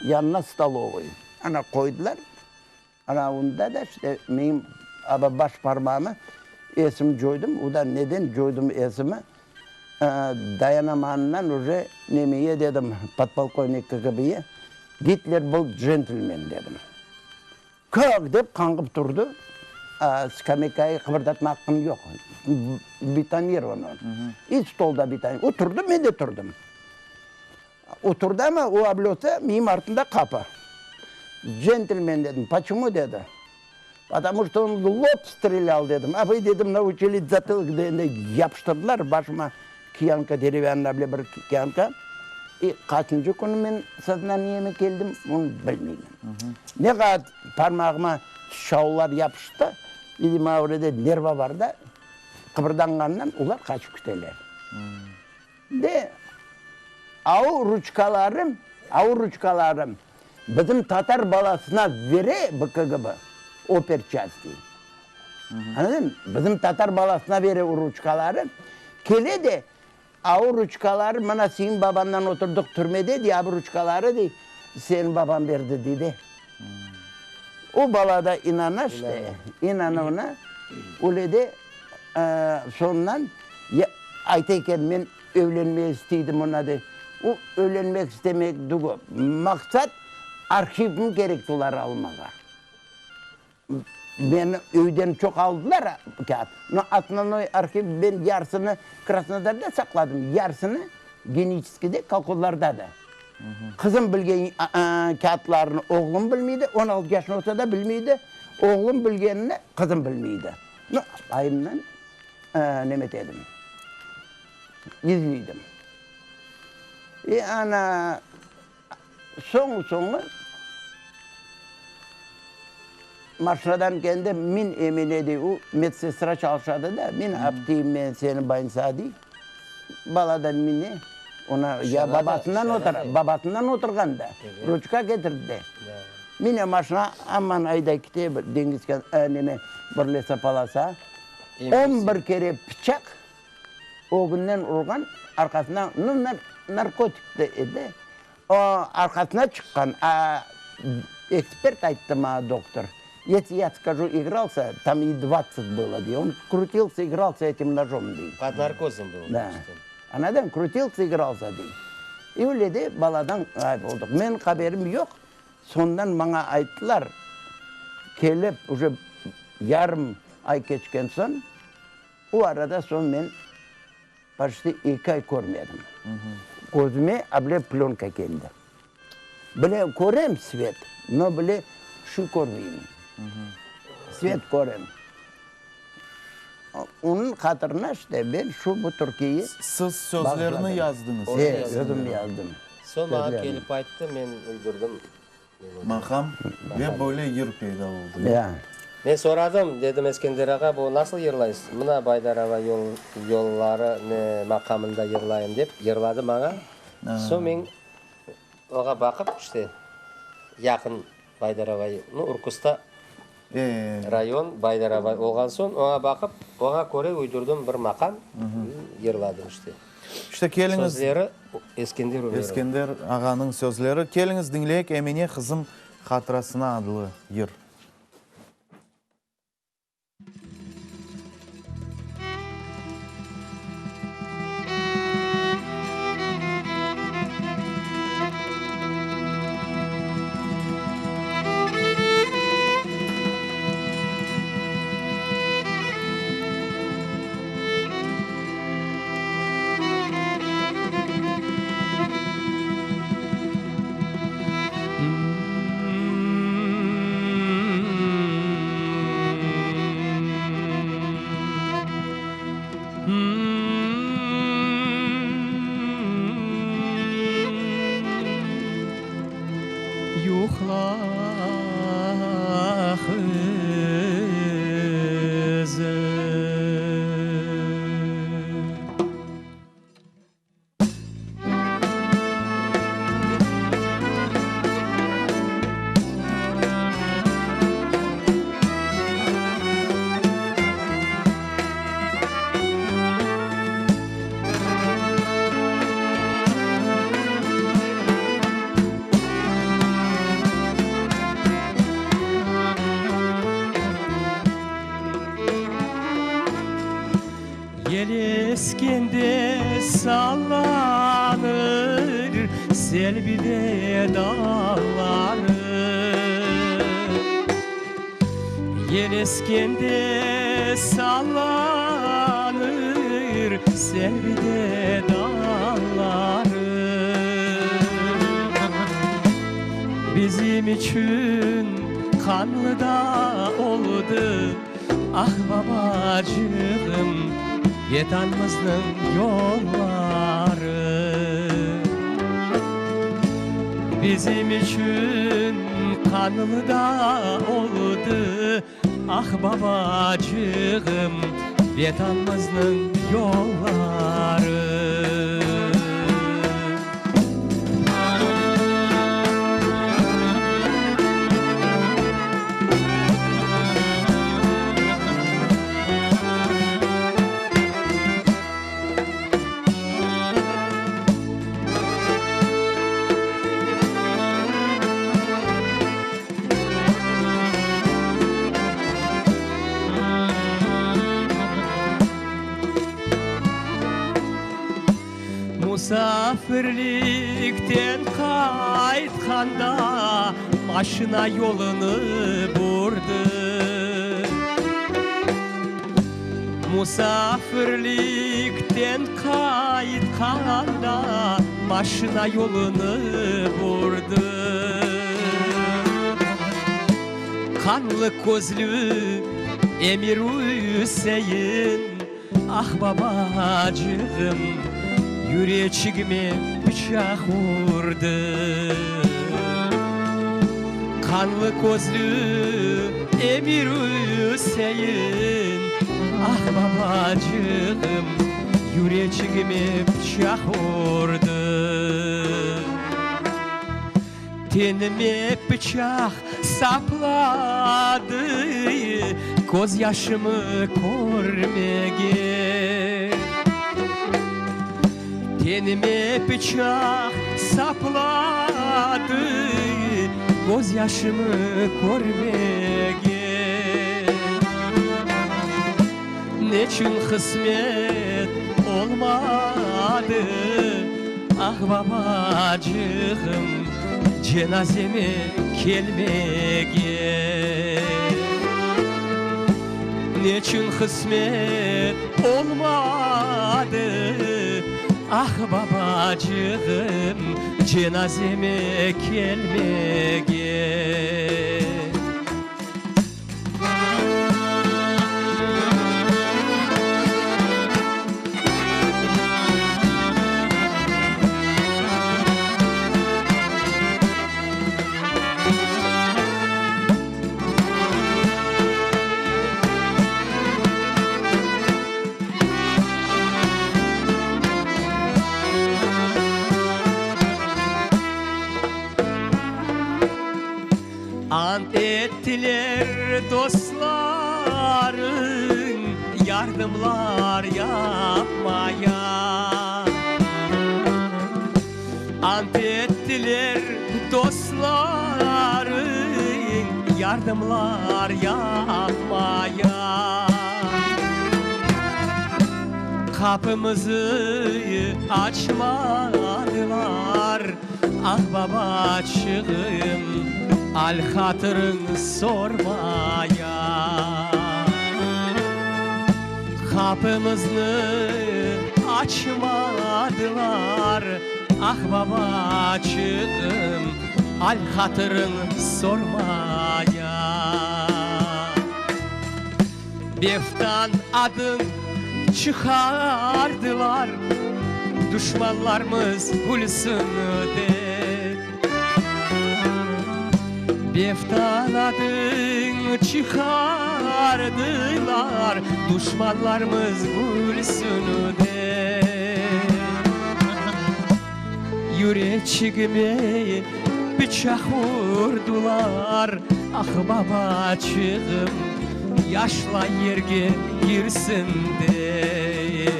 Yanına stolovıy. Ana qoydılar. Ana onda da işte menim aba baş parmağımı esim coydım. O da neden coydım esimi? Dayanamağanından uje nemeye dedim, podpolkovnik KGB-ye, Gitler bıl djentlmen dedim. Kak! Dep qañğıp turdı. Skameykayı qıbırdatma aqqım yoq. Betonirovanno. İ stol da beton. O turdı, men de turdım. O turdı amma, o ablötsa, menim artımda qapı. Djentlmen dedim. Poçemu? dedi. Potomu çto on lob strelâl dedim. A vı, dedim, nauçili zatılok degende yapıştırdılar başıma kiyanka, derevânna bile bir kiyanka. E, qaçıncı künü men soznaniyeme keldim, onı bilmeymen. Ne qadar parmağıma şaullar yapıştı, vidimo, avrede nerva bar da, qıbırdanğandan olar qaçıp kiteler. De, au ruçkalarım, au ruçkalarım bizim tatar balasına vere BKGB, oper çasti. Añladın? Bizim tatar balasına vere o ruçkaları. Kele de, au ruçkaları mına seniñ babandan oturdıq türmede, dey, a bu ruçkaları, dey, seniñ baban berdi, dey de. O bala da inana işte, inana ona, öyle de soñundan ayta eken, men evlenmege isteydim ona, dey. O evlenmek istemek tügü, maqsat arhivni kerek olar almağa. Meni öyden çoq aldılar kâğıt, no osnovnoy arhiv ben yarısını Krasnodarda saqladım, yarısını Geniçeskide, kolhozlarda da. Qızım bilgen kâğıtlarnı oğlum bilmeydi, 16 yaşında olsa da bilmeydi, oğlum bilgenini qızım bilmeydi. No, apayımdan neme edim, gizliydim. E ana Soñu-soñu maşinadan kende min Emine dey, o medsestra çalışadı da, min apteyim men seni bolnitsağa dey. Bala da mine, ona ya babasından otura, babasından oturğan da, ruçka ketirdi de. Mine maşina aman ayday kite bir deñiz neme bir lesopolosa, on bir kere pıçaq Ögünden urğan, arqasından, nu, narkotik de edi, o, arqasına çıqqan, a ekspert ayttı maña doktor, esli ya skajı igralsa, tam i dvadtsat bylo, dey, on krutilsâ, igralsâ etim nojom, dey. Pod narkozom byl, Da. Añladın, krutilsâ, igralsâ, dey. I öyle de baladan ğayıp oldıq. Menim haberim yoq, soñundan maña ayttılar, kelip, uje yarım ay keçken soñ, O arada soñ men poçti eki ay körmedim. Közüme able plönka keldi. Bile körem svet, no bile şu körmeyim. Svet körem. Onıñ hatırına işte ben şu bu türkiyi Siz sözlerini yazdıñız? E, özüm yazdım. Soñ maña kelip ayttı, men uydurdım. Maqam ve böyle yır peyda oldı. Ya. Men soradım, dedim, Eskender ağa, bu nasıl yırlaysız? Mına Baydar ava yolları ne maqamında yırlayım, dep yırladı maña. Soñ men. Oña baqıp, işte, yaqın Baydarabay, nu, Urkusta rayon, Baydarabay olğan soñ, oña baqıp, oña köre uydurdım bir maqam, yırladım, işte. İşte, keliñiz. Sözleri Eskender Ümerov. Eskender ağanıñ sözleri. Keliñiz, diñleyik Emine qızım hatırasına adlı yır. Yuqla, qızım. Yel eskende sallanır selbi de dağları. Yel eskende sallanır selbi de dağları. Bizim içün qanlı da oldı. Ah, babacığım, Vetanımıznıñ yolları. Bizim içün qanlı da oldı, Ah, babacığım, Vetanımıznıñ yolları. Musafirlikten qaytqanda maşina yolunı burdı. Musafirlikten qaytqanda maşina yolunı burdı. Qanlı közlü Emir Üsein, ah, babacığım, yüreçigime pıçaq urdı. Qanlı közlü Emir Üsein, ah, babacığım, yüreçigime pıçaq urdı. Tenime pıçaq sapladı, közyaşımı körmege. Tenime pıçaq sapladı, közyaşımı körmege. Neçün qısmet olmadı, ah, babacığım, cenazeme kelmege? Neçün qısmet olmadı, ah, babacığım, cenazeme kelmege? Ettiler dostlarıñ yardımlar yapmaya. Ant ettiler dostlarıñ yardımlar yapmaya. Qapımızı açmadılar, ah, babaçığım, al-hatırıñ sormaya. Qapımıznı açmadılar, ah, babaçığım, al-hatırıñ sormaya. Beftan adıñ çıqardılar, duşmanlarımız külsün dep. Beftan adıñ çıqardılar, duşmanlarımız külsün dep. Yüreçigime bıçaq urdular, ah, babaçığım, yaşla yerge kirsin dep.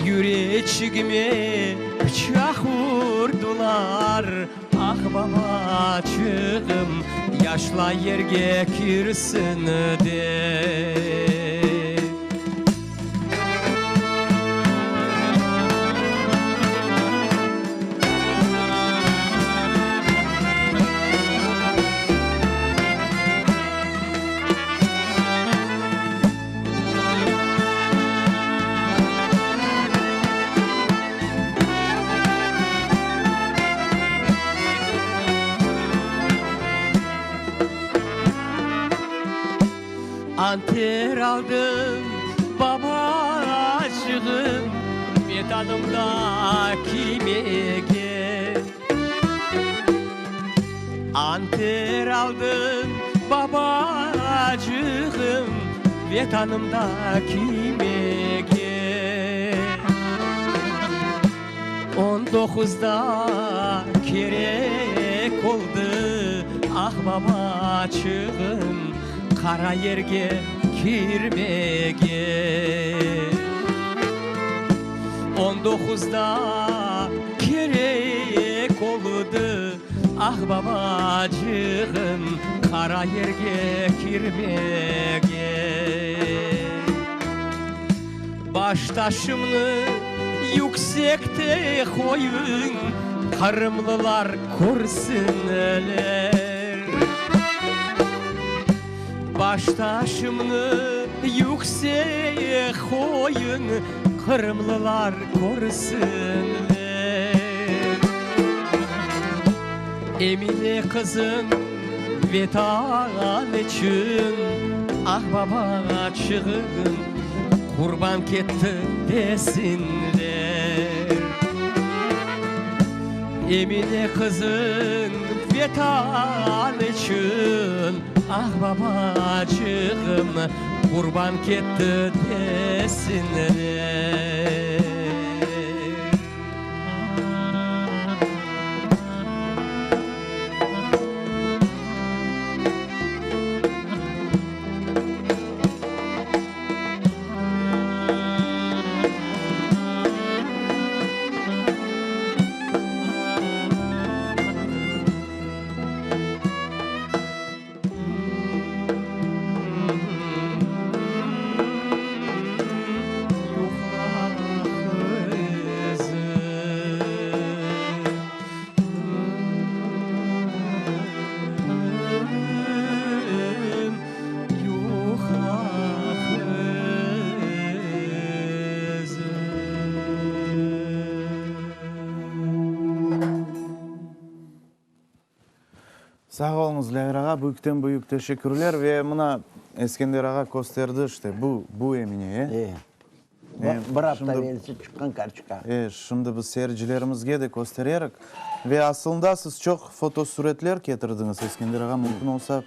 Yüreçigime bıçaq urdular, ah, babaçığım, yaşla yerge kirsin dep. Anter aldım, babacığım, Vetanımda kiymege. Anter aldım, babacığım, Vetanımda kiymege. On doquzda kerek oldı, ah, babaçığım, qara yerge kirmege. On doquzda kerek oldı, ah, babacığım, qara yerge kirmege. Baştaşımnı yüksekte qoyıñ, qırımlılar körsinler. Baştaşımnı yükseğe qoyıñ, qırımlılar körsinler. Emine qızıñ Vetan içün, ah, babaçığım, qurban ketti desinler. Emine qızıñ Vetan içün, ah, babaçığım, qurban ketti desinler. Sağ oluñız, Lâver ağa, büyükten büyük teşekkürler. Ve mına Eskender ağa kösterdi, işte, bu, bu Emine, e? E. Bir afta evelsi çıqqan kartçka. E, şimdi biz seyircilerimizge de köstererik. Ve aslında siz çoq fotosuretler ketirdiñiz, Eskender ağa, mümkün olsa.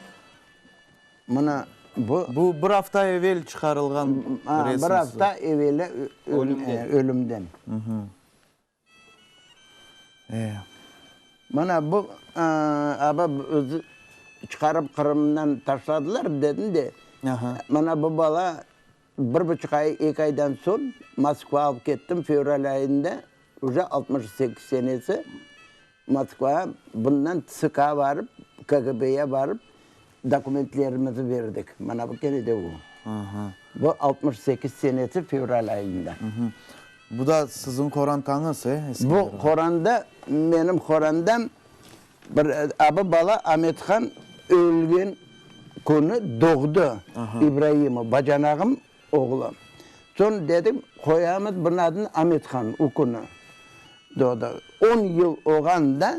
Mına bu. Bu bir afta evel çıqarılğan resim. Bir afta eveli ölümden. E. Mana bu aba bizi çıqarıp Qırımdan taşladılar, dedim de, mana bu bala bir buçuq ay, eki aydan soñ Moskva alıp kettim, fevral ayında, uje 68 senesi, Moskvağa, bundan TSKğa barıp, KGBye barıp, dokumentlerimizi berdik. Mana bu kene de o. Bu 68 senesi fevral ayında. Bu da siziñ qorantañız, e, Eskender ağa? Bu qoranda, menim qorandam, bir abı bala Amethan ölgen künü doğdı, İbraimov, bacanağım oğlu. Soñ dedim, qoyamız bunıñ adını Amethan, o künü doğdı. On yıl olğanda,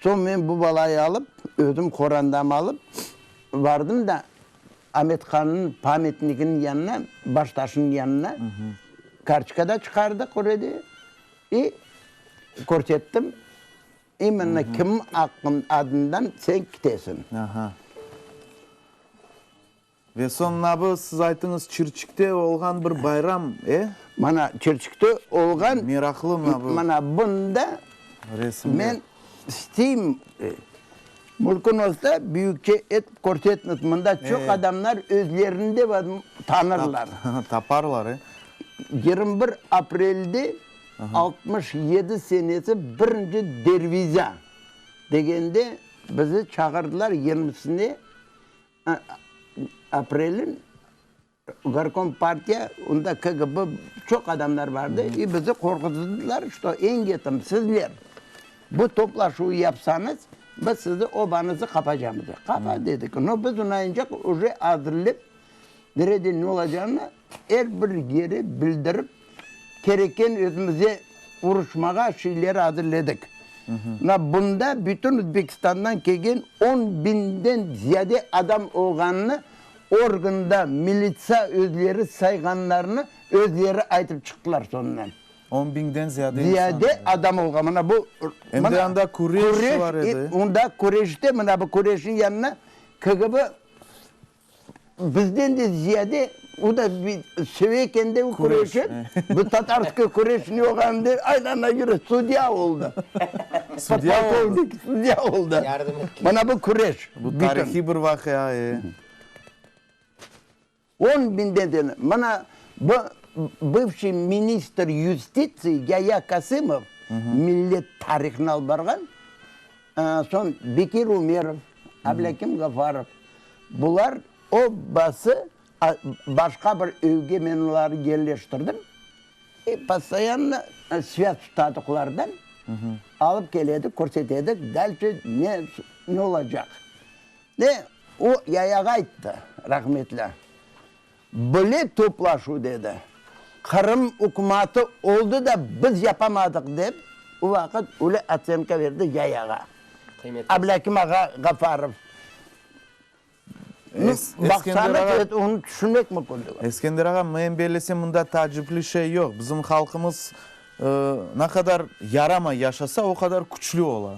soñ men bu balayı alıp, özüm qorandamı alıp, vardım da, Amethannıñ pamyatniginiñ yanına, baştaşınıñ yanına kartoçka da çıqardıq orada i körsettim, imenno kim adından sen kitesiñ. Aha. Ve soñ nabı, siz aytıñız, Çirçikte olğan bir bayram, e? Mana, Çirçikte olğan. Meraqlı nabı. Mana bunda resimler. Men isteyim, mümkün olsa, büyükçe etip körsetmez. Mında çoq adamlar özlerini de tanırlar. Taparlar, e? 21 aprelde 67 senesi birinci derviza degende bizi çağırdılar yirmisine aprelin Gorkom partiya, onda KGB, çoq adamlar bardı, i bizi qorquzdılar, şto eñ yetim sizler bu toplaşuvı yapsañız, biz sizi obanızı qapacamız. Qapa dedik. No, biz onayıncaq uje azırlep, nerede ne olacağını er bir yere bildirip, kerekken özümize uruşmağa şeyler azırledik. Mına bunda bütün Özbekistandan kelgen on biñden ziyade adam olğanını Organda militsa özleri sayğanlarını özleri aytıp çıqtılar soñundan. On biñden ziyade insan. Ziyade adam olğan. Mına bu. Em de anda küreş bar edi. Onda küreşte mına bu küreşniñ yanına KGB bizden de ziyade o da seve eken de o küreşi. Bu tatarskiy küreş ne olğanını de aylana yüre sudya oldı. Sudya oldı. Podpolkovnik sudya oldı. Yardım etken. Mına bu küreş. Bu tarihiy bir vaqia, e. On biñden ziyade. Mına bu bıvşiy ministr yustitsii Yaya Kasımov millet tarihini alıp barğan, soñ Bekir Umerov, Ablâkim Gafarov, bular o bası başqa bir evge men olarnı yerleştirdim. E, postoyanno svâz tutadıq olardan, alıp kele edik, körsete edik, dalşe ne, ne olacaq. Ve o Yayağa ayttı, rahmetli, Böyle toplaşuv, dedi, Qırım ükümatı oldı da, biz yapamadıq, dep, o vaqıt öyle otsenka berdi Yayağa. Ablâkim ağa Ğafarov. Baqsañız, onı tüşünmek mümkün degil. Eskender ağa, men bellesem, mında taacipli şey yoq. Bizim halqımız ne qadar yaramay yaşasa, o qadar küçlü ola.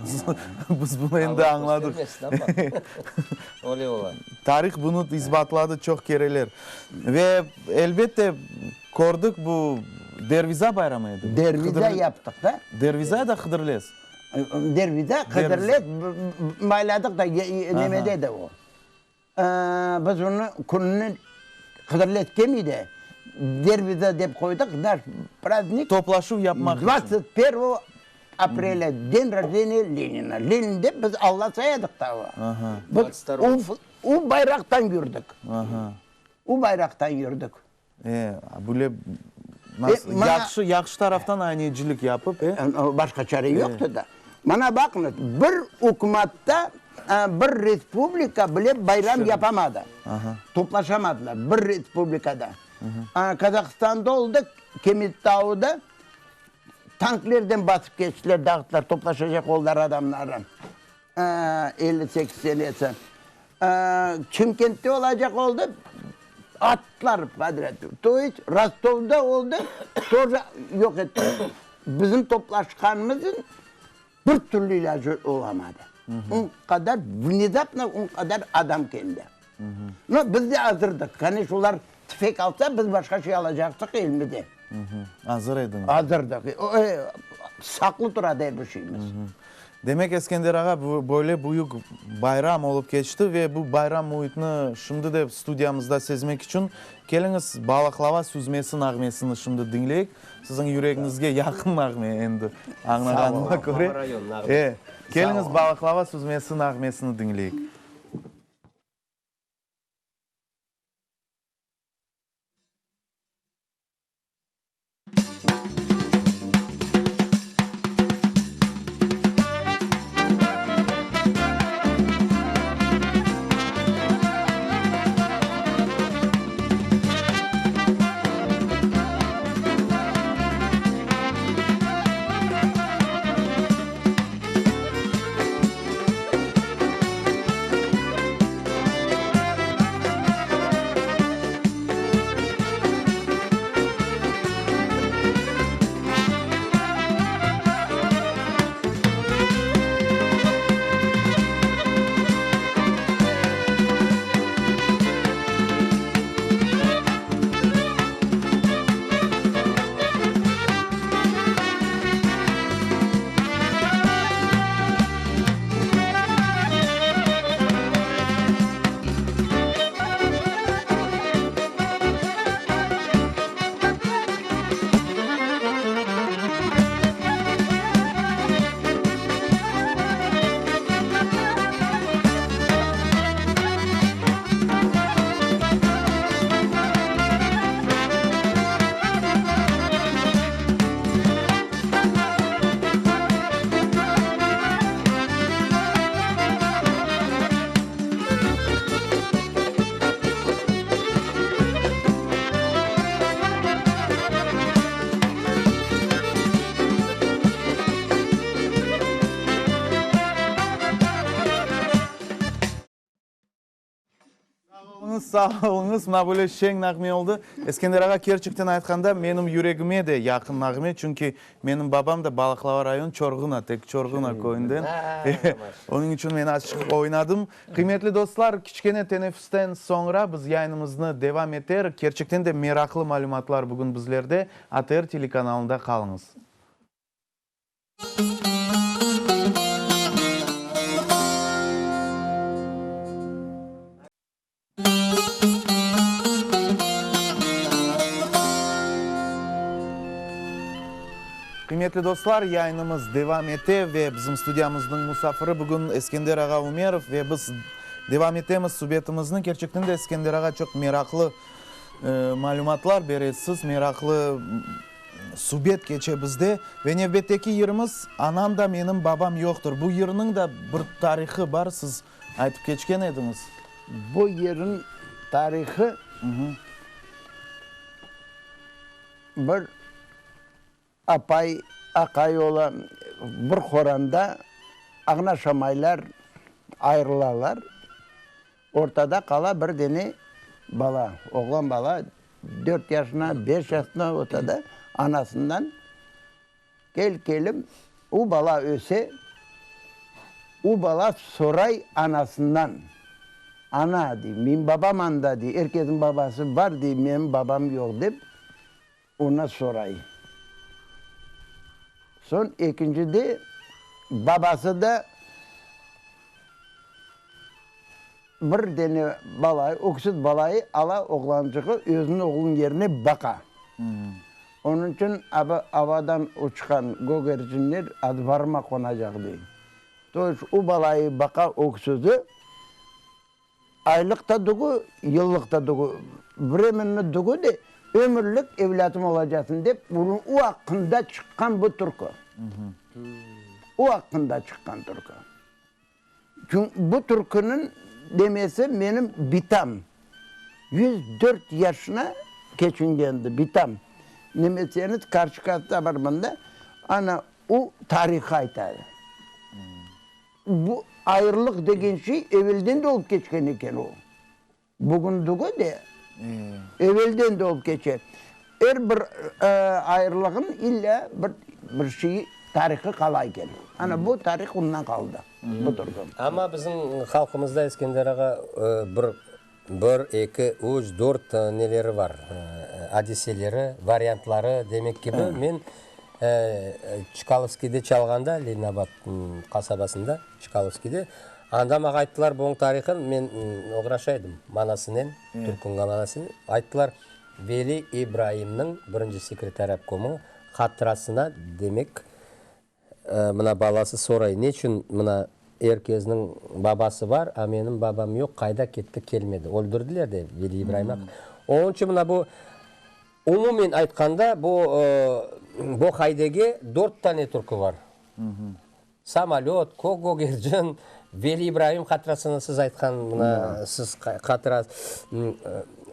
Biz bunı endi añladıq. Öyle ola. Tarih bunı isbatladı çoq kereler. Ve, elbette, kördik, bu Derviza bayramı edi. Derviza yaptıq da. Derviza ya da Hıdırlez? Derviza, Hıdırlez mayladıq da, nemede de o. Biz onı kününi Hıdırlez kelmey de, Derviza dep qoydıq, naş prazdnik. Toplaşuv yapmaq içün. Dvadtsat pervogo aprelâ, den rojdeniya Lenina. Lenin dep biz Alla sayadıq da. Biz o bayraqtan yürdik. O bayraqtan yürdik. E, böyle nasıl, yahşı, yahşı taraftan aynecilik yapıp, e? Başqa çare yoqtı da. Mana baqıñız, bir ükümatta, bir respublika bile bayram yapamadı. Toplaşamadılar bir respublikada. Kazahstanda oldı, Kemetauda tanklerden basıp keçtiler, dağıttılar, toplaşacaq oldılar adamları. 58 senesi. Çimkentte olacaq oldı, attılar podrâd. To est, Rostovda oldı, тоже yoq ettiler. Bizim toplaşqanımızın bir türlü ilâcı olamadı. O qadar vnezapno o qadar adam keldi. No, biz de azırdıq. Koneçno, olar tüfek alsa, biz başqa şey alacaqtıq elimizde. Azır ediñiz. Azırdıq. Saqlı turadı er bir şeyimiz. Demek, Eskender ağa, böyle büyük bayram olıp keçti ve bu bayram müitini şimdi de studiyamızda sezmek içün keliñiz Balaqlava süzmesi nağmesini şimdi diñleyik. Siziñ yüregiñizge yaqın nağme endi, añlağanıma köre. E, keliñiz Balaqlava süzmesi nağmesini diñleyik. Sağ oluñız, mına böyle şeñ nağme oldı. Eskender ağa, kerçekten aytqanda, menim yüregime de yaqın nağme, çünki menim babam da Balaqlava rayonı Çorğuna, tek Çorğuna köyünden. Onıñ içün men azçıq oynadım. Qıymetli dostlar, kiçkene teneffüsten soñra biz yayınımıznı devam eterik. Kerçekten de meraqlı malümatlar bugün bizlerde. ATR telekanalında qalıñız. Qıymetli dostlar, yayınımız devam ete ve bizim studiyamıznıñ musafiri bugün Eskender ağa Ümerov ve biz devam etemiz subetimizni. Kerçekten de Eskender ağa çoq meraqlı malümatlar beresiz, meraqlı subet keçe bizde. Ve nevbetteki yırımız Anam da menim babam yoqtır. Bu yırnıñ da bir tarihı bar, siz Aytıp keçken ediñiz. Bu yerin tarihı bir apay, aqay ola, bir qoranda ağnaşamaylar, ayırılalar. Ortada qala bir dene bala, oğlan bala, dört yaşına, beş yaşına ortada anasından. Kel-kelim, u bala öse, u bala soray anasından, Ana, dey, menim babam anda, dey, er kesniñ babası bar, dey, menim babam yoq, dep, ona soray. Soñ ekincide babası da bir dene balayı, öksüz balayı ala oğlançığı özüniñ oğlunıñ yerine baqa. Onıñ içün avadan uçqan gögercinler azbarıma qonacaq, dey. To est, o balayı baqa öksüzi aylıq ta tügü, yıllıq ta tügü, vremenno tügü de, ömürlik evlâtım olacaqsıñ, dep, bunıñ o aqqında çıqqan bu türkü. O aqqında çıqqan türkü. Çünki bu türküniñ demesi menim bitam, 104 yaşına keçingendi bitam. Nemeseniz karşıkasta bar mında, ana o tarih ayta. Bu ayrılıq degen şey evelden de olıp keçken eken o. Bugün tügü de, evelden de olıp keçe. Er bir ayrılığın illa bir bir şeyi, tarihı qala eken. Ana bu tarih ondan qaldı, bu türkü. Amma bizim halqımızda, Eskender ağa, bir, bir, eki, üç, dört neleri bar, adiseleri, variantları demek kibi. Men. Çkalovskiyde çalğanda, Leninabad qasabasında, Çkalovskiyde, anda maña ayttılar bunıñ tarihın, men oğraşa edim manasınen, türküniñ manasınen, ayttılar, Veli İbraimniñ, birinci sekretar obkomı, hatırasına, demek, Mına balası soray, neçün mına er kezniñ babası bar, a menim babam yoq, qayda ketti, kelmedi. Öldürdiler de Veli İbraim aq. Onıñ içün mına bu, umumen aytqanda, bu, bu haydege dört tane türkü bar. Samolöt, Kök gögercin, Veli İbraim hatırasına siz aytqan mına siz hatıra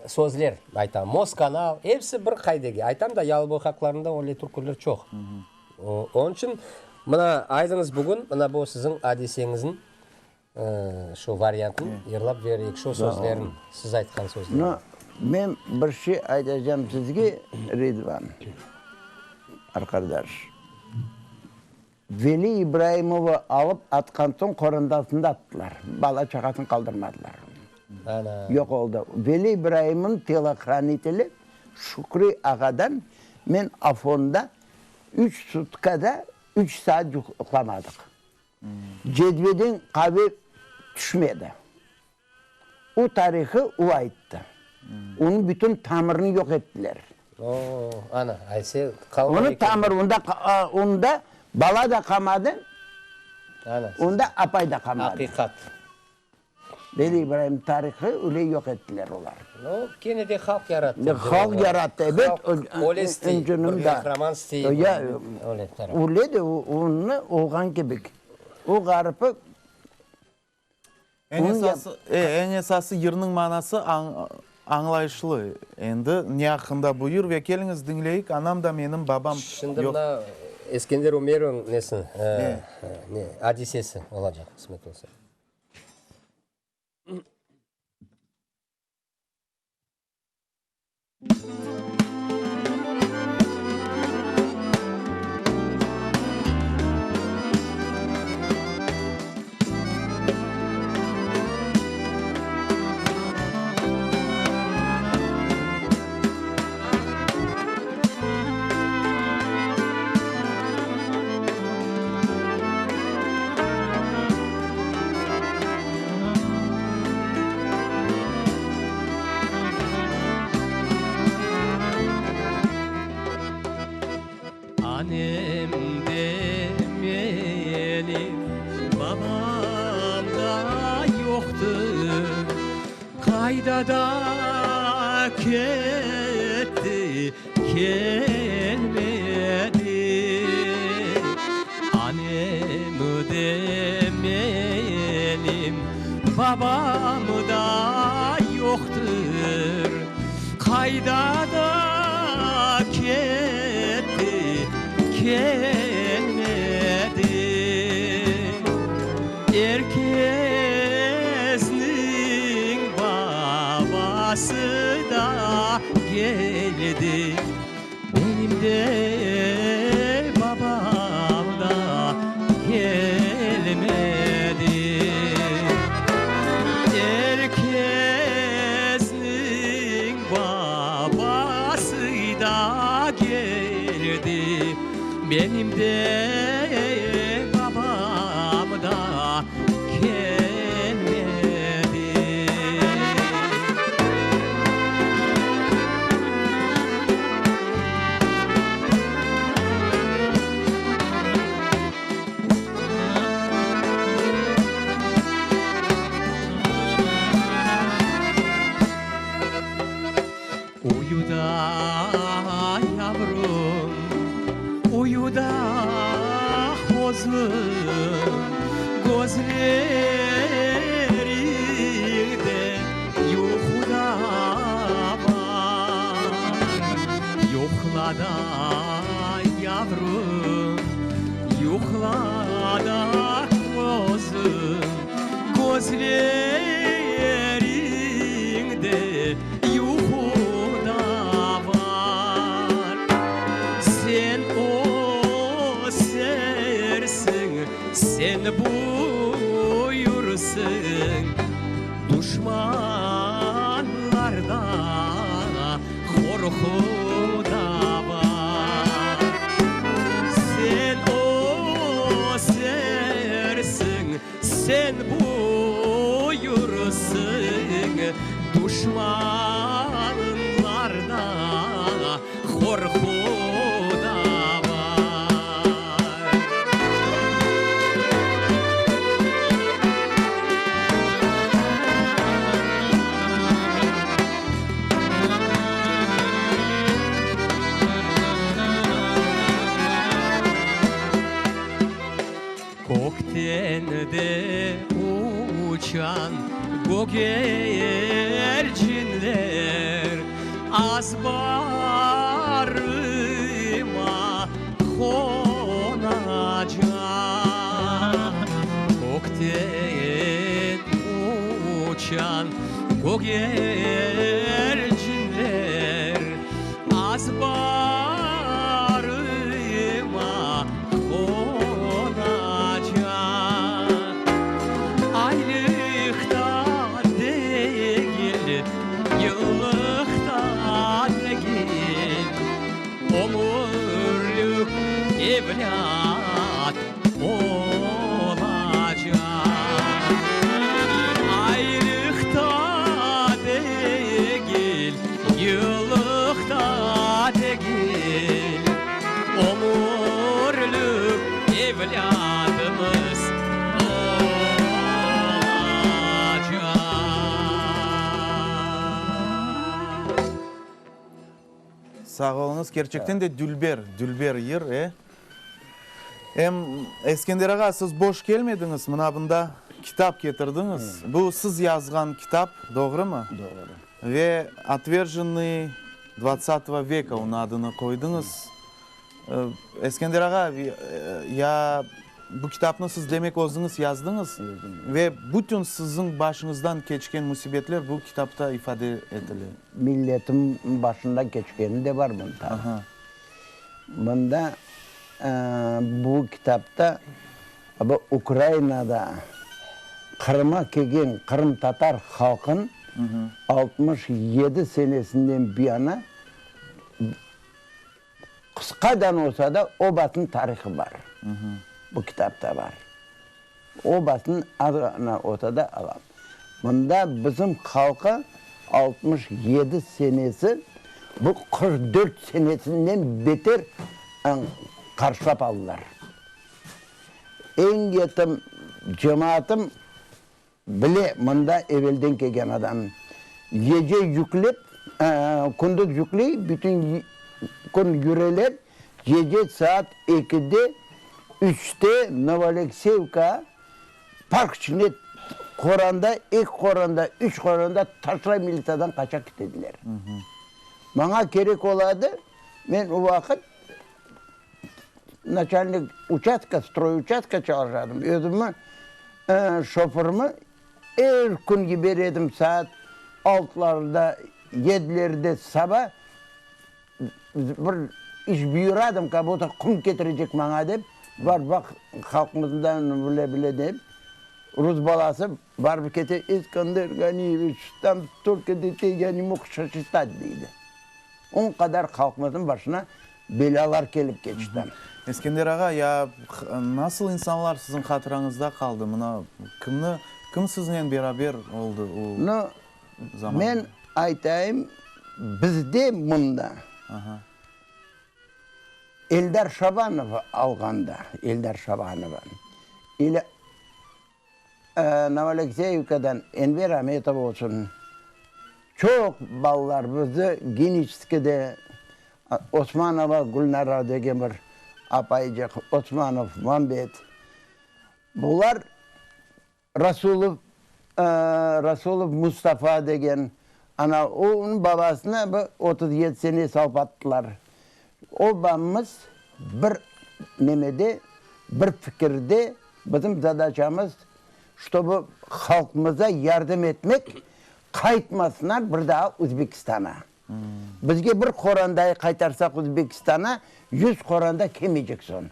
sözler aytam. Moskanal, episi bir haydege. Aytam da, Yalıboy haqlarında öyle türküler çoq. Onıñ içün, mına, aydıñız bugün, mına bu siziñ adiseñizniñ şu variantın yırlap bereyik, şu sözlerin, siz aytqan sözlerin. No, men bir şey aytacam sizge, Ridvan arqadaş. Veli İbraimovı alıp atqan soñ qorantasını da attılar, bala-çağasını qaldırmadılar. Ana. Yoq oldı. Veli İbraimniñ telohraniteli Şükri ağadan men Afonda üç sutkada üç saat yuqlamadıq. Cedveden qave tüşmedi. O tarihı o ayttı. Onıñ bütün tamırını yoq ettiler. O, ana, ayse qalğan Onıñ eken. tamırı onda, onda bala da qalmadı, Ana. onda apay da qalmadı. Aqiqat. Veli İbraim tarihı öyle yoq ettiler olar. No, kene de halq yarattı. Halq yarattı, ebet. Halq öyle istey, bir qahraman istey. Öyle taraf. Öyle de, onı olğan kibik. O ğaripı. Eñ esası, eñ esası yırnıñ manası añlayışlı. Endi ne aqqında bu yır ve keliñiz diñleyik, anam da menim babam Şimdi yoq. mına Eskender Ümerovnıñ nesi, ne, adisesi olacaq, qısmet olsa. Anem de menim, babam da yoqtır, Qayda da ketti, kelmedi. Anem de menim, babam da yoqtır, Qayda da ketti, kelmedi. Er kesniñ babası da keldi, Benim de babam da kelmedi. Er kesniñ babası da keldi, Benim de babam da kelmedi. Uyu da, yavrum, uyu da, qozum, Közleriñde yuqu da bar. Yuqla da, yavrum, yuqla da, qozum, Közleriñde yuqu da bar. Sen ösersiñ, sen büyürsıñ, Duşmanlarda qorqu da bar. Sen buyursıñ, duşmanlarda qorqu da bar. Kökten de uçan gögercinler azbarıma qonacaq. Kökten uçan gögercinler azbarıma qonacaq. Aylıqta degil, yıllıqta degil, ömürlük evlât olacaq. Aylıqta degil, yıllıqta degil, ömürlük evlâdımız olacaq. Sağ oluñız, kerçekten de dülber, dülber yır, e? Em, Eskender ağa, siz boş kelmediñiz, mına bunda kitap ketirdiñiz. Bu siz yazğan kitap, doğrumı? Doğru. Ve Otverjennıy dvadtsatogo veka onıñ adını qoydıñız. Eskender ağa, ya bu kitapnı siz demek özüñiz yazdıñız ve bütün siziñ başıñızdan keçken müsibetler bu kitapta ifade etile. Milletim başından keçkeni de bar bunda. Bunda, bu kitapta bu Ukrainada Qırıma kelgen qırımtatar halqın 67 senesinden bu yana Qısqadan olsa da, obasınıñ tarihı bar. Bu kitapta bar. Obasınıñ az ğana olsa da alam. Mında bizim halqa 67 senesi, bu 44 senesinden beter qarşılap aldılar. Eñ yetim cemaatım Bile, mında evelden kelgen adam. Gece yüklep, kündüz yükley, bütün kün yüreler, gece saat ekide, üçte Novoalekseyevka park içinde qoranda, eki qoranda, üç qoranda taşlay militsiyadan qaça ketediler. Maña kerek oladı, men o vaqıt Naçalnik uçastka, stroyuçastka çalışadım. Özümi, şoförımı er kün yiber edim saat altılarda, yedilerde saba bir iş buyuradım, kak budto qum ketirecek maña dep, bar baq halqımızdan bile bile dep, rus balası barıp kete, İskender Ganiyeviç, tam stolko detey, ya ne mog sosçitat, deydi. On qadar halqımıznıñ başına Belâlar kelip keçti. Eskender ağa, ya nasıl insanlar siziñ hatırañızda qaldı? Mına, kimni, kim siznen beraber oldı o zamanda? Men aytayım, bizde mında Eldar Şabanov alğanda, Eldar Şabanova, ile Novoalekseyevkadan Enver Ametov olsun, çoq balalar bizni Geniçeskide Osmanova Gülnara degen bir apaycıq, Osmanov Mambet, bular Rasulov, Rasulov Mustafa degen, ana, onıñ babasını bir 37 sene salıp attılar. Obamız bir nemede, bir fikirde, bizim zadaçamız, ştobu halqımıza yardım etmek, qaytmasınlar bir daa Özbekistana. Bizge bir qorandayı qaytarsaq Özbekistana, yüz qoranda kelmeycek soñ.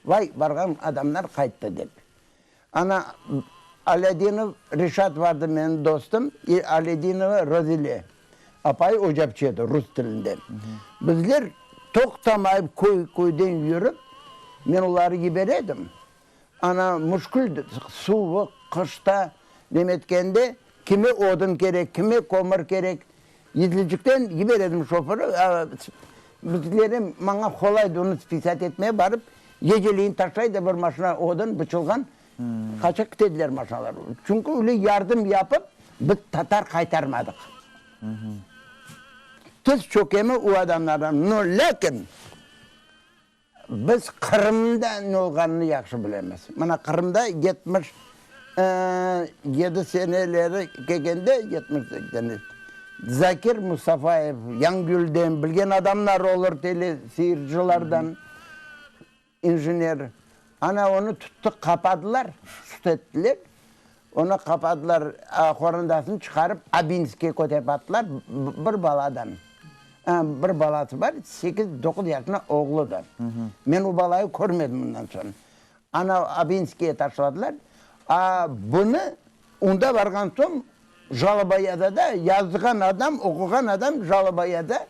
Vay, barğan adamlar qayttı dep. Ana, Alâdinov Reşat vardı menim dostum, i Alâdinova Rozile apayı ocapçı edi rus tilinden. Bizler toqtamayıp köy-köyden yürip, men oları yibere edim. Ana, müşkül suvuq, qışta nemetkende kime odun kerek, kime kömür kerek. Yedilcikten yiberedim şoförı, bizlere maña qolaydı onı spisat etmeye, barıp geceleyin taşlay da bir maşina odun bıçılğan, qaça ketediler maşinalar. Çünki öyle yardım yapıp biz tatar qaytarmadıq. Tiz çökemi o adamlardan. No, lâkin Biz Qırımda ne olğanını yahşı bilemiz. Mına Qırımda 77 seneleri kelgende, 78, Zakir Mustafayev, Yangiyulden bilgen adamlar olur tele seyircilardan, injener. Ana onı tuttı, qapadılar, sud ettiler. Onı qapadılar, qorandasını çıqarıp Abinske köterip attılar, bir baladan. Bir balası bar, sekiz, doquz yaşında oğludır. Men o balayı körmedim ondan soñ. Ana Abinskige taşladılar. A bunı onda barğan soñ jaloba yaza da, yazğan adam, oquğan adam jaloba yaza,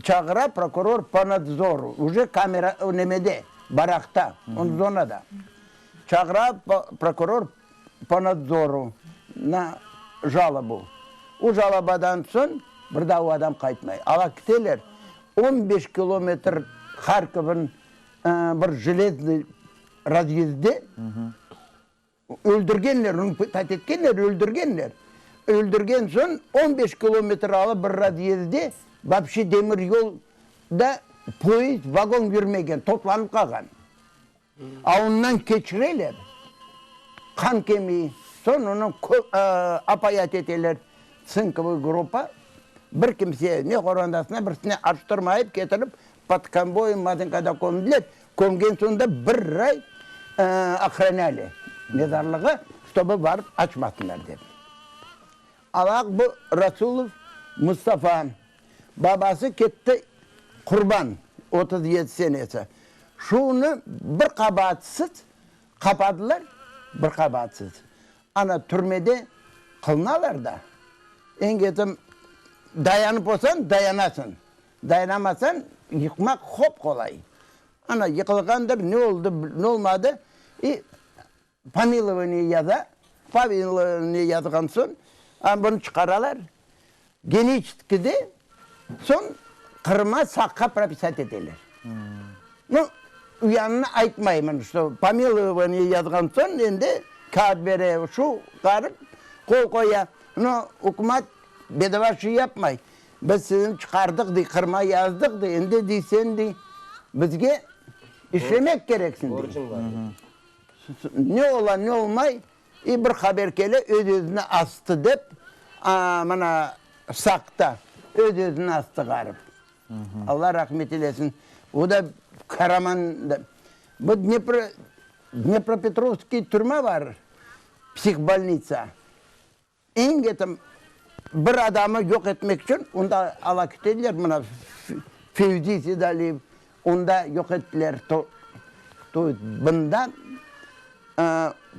çağıra prokuror po nadzoru, uje kamera nemede, barakta, on zonada. Çağıra prokuror po nadzoru na jalobu. O jalobadan soñ bir daa o adam qaytmay. Ala kiteler, on beş kilometr Harkovnıñ bir jeleznıy razyezde öldürgenler, onı pıtat etkenler, öldürgenler. Öldürgen soñ on beş kilometr alıp bir razyezde vapşe demir yolda poyezd, vagon yürmegen, toplanıp qalğan. A ondan keçireler, qan kemiy, soñ onı apayat eteler, tsinkovıy gruppa, bir kimse, ne qorandasına, birisine açtırmayıp ketirip pod konvoyem Madınkada kömdiler, kömgen soñ da bir ay ohranâli mezarlığı, ştobı barıp açmasınlar dep. Alaq bu Rasulov Mustafa, babası ketti qurban, 37 senesi. Şunı bir qabaatsız qapadılar, bir qabaatsız. Ana türmede qılınalar da. Eñ ketim dayanıp olsañ, dayanasıñ. Dayanamasañ, yıqmaq hop qolay. Ana yıqılğandır, ne oldı, ne olmadı. İ Pomilovaniye yaza, pomilovaniye yazğan soñ, bunı çıqaralar, Geniçeskide, soñ Qırıma Saqqa propisat eteler. Nu, uyanını aytmayman, şto pomilovaniye yazğan soñ endi kâğıt bere, şu qarıp qol qoya. Nu, ükümat bedava şey yapmay. Biz sizni çıqardıq, dey, Qırıma yazdıq, dey, endi, dey, sen, dey, bizge işlemek kereksiñ, dey. Borcuñ bar, dey. Ne ola, ne olmay, i bir haber kele, öz-özüni astı dep, mına Saqta öz-özüni astı ğarip. Alla rahmet eylesin. O da qaraman. Bu Dnepro, Dnepropetrovskiy türme bar, psihbolnitsa. Eñ ketim bir adamı yoq etmek içün onda ala ketediler, mına Fevzi Sedaliyev, onda yoq ettiler, to est bunda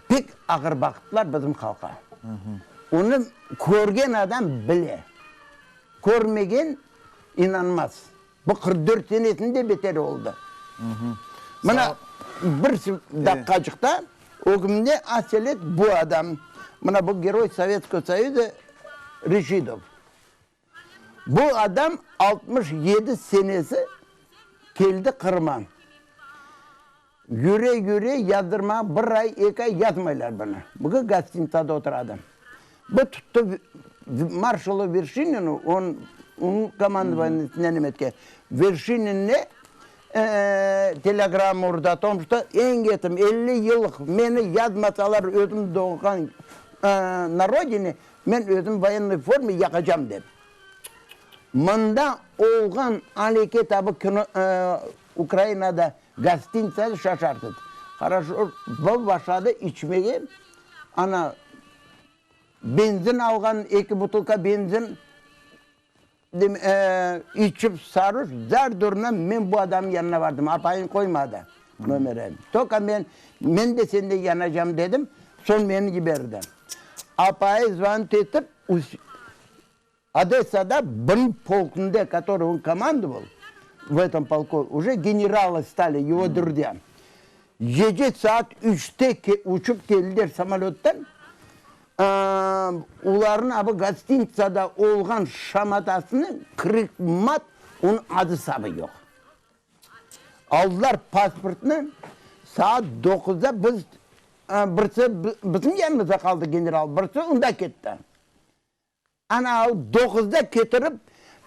pek ağır baqtılar bizim halqqa. Onı körgen adam bile, körmegen inanmaz. Bu 44 senesinde beter oldı. Mına bir daqqacıqta ögümde aselet bu adam, mına bu Geroy Sovetskogo Soyuza Reşidov. Bu adam 67 senesi keldi Qırıma. Yüre-yüre yazdırmağa bir ay, eki ay yazmaylar bunı. Bugün gostinitsada oturadı. Bu tuttı marşalı Verşininni, onıñ komandovaniyesinde nemetke. Verşininne telegramma urdı o tom, şto eñ etim 50 yıllıq meni yazmasalar özüm doğğan na rodine, men özüm voyennıy forma yaqacam dep. Mında olğan aleket abi kino Ukrainada gostinitsada şaşarsız. Horoşo bu başladı içmege, ana benzin alğan, eki butılka benzin içip saruş, zar-zorla men bu adamnıñ yanına bardım, apayım qoymadı nomere. Tolko men, men de senden yanacam dedim, soñ meni yiberdi. Apayı zvonit etip, Odessada bir polkunda, который он командовал, в этом полку, уже генералы стали, его друзья. Gece saat üçte uçıp keldiler samolöttan, olarnıñ abı gostinitsada olğan şamatasını krık-mat, onıñ adı-sabı yoq. Aldılar pasportnı, saat doquzda biz, birisi bizim yanımızda qaldı general, birisi unda ketti. Ana, doquzda ketirip,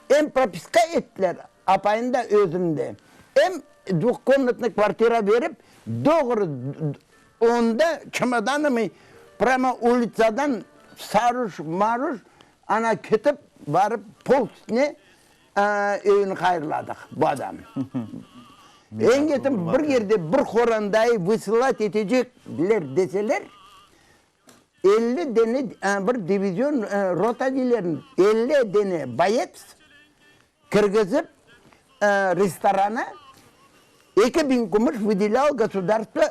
em propiska ettiler, apayım da, özüm de, em dvuhkomnatnıy kvartira berip, doğru onda çemodanımı prâmo ulitsadan saruş-maruş, ana, ketip, barıp, pol üstüne Evini hayırladıq bu adam. Eñ etim bir yerde bir horandayı vısılat etecekler deseler, 50 dene bir divizion, rota deyler, 50 dene boyets kirgizip restorana 2000 kümüş vıdelâl gosudarstvo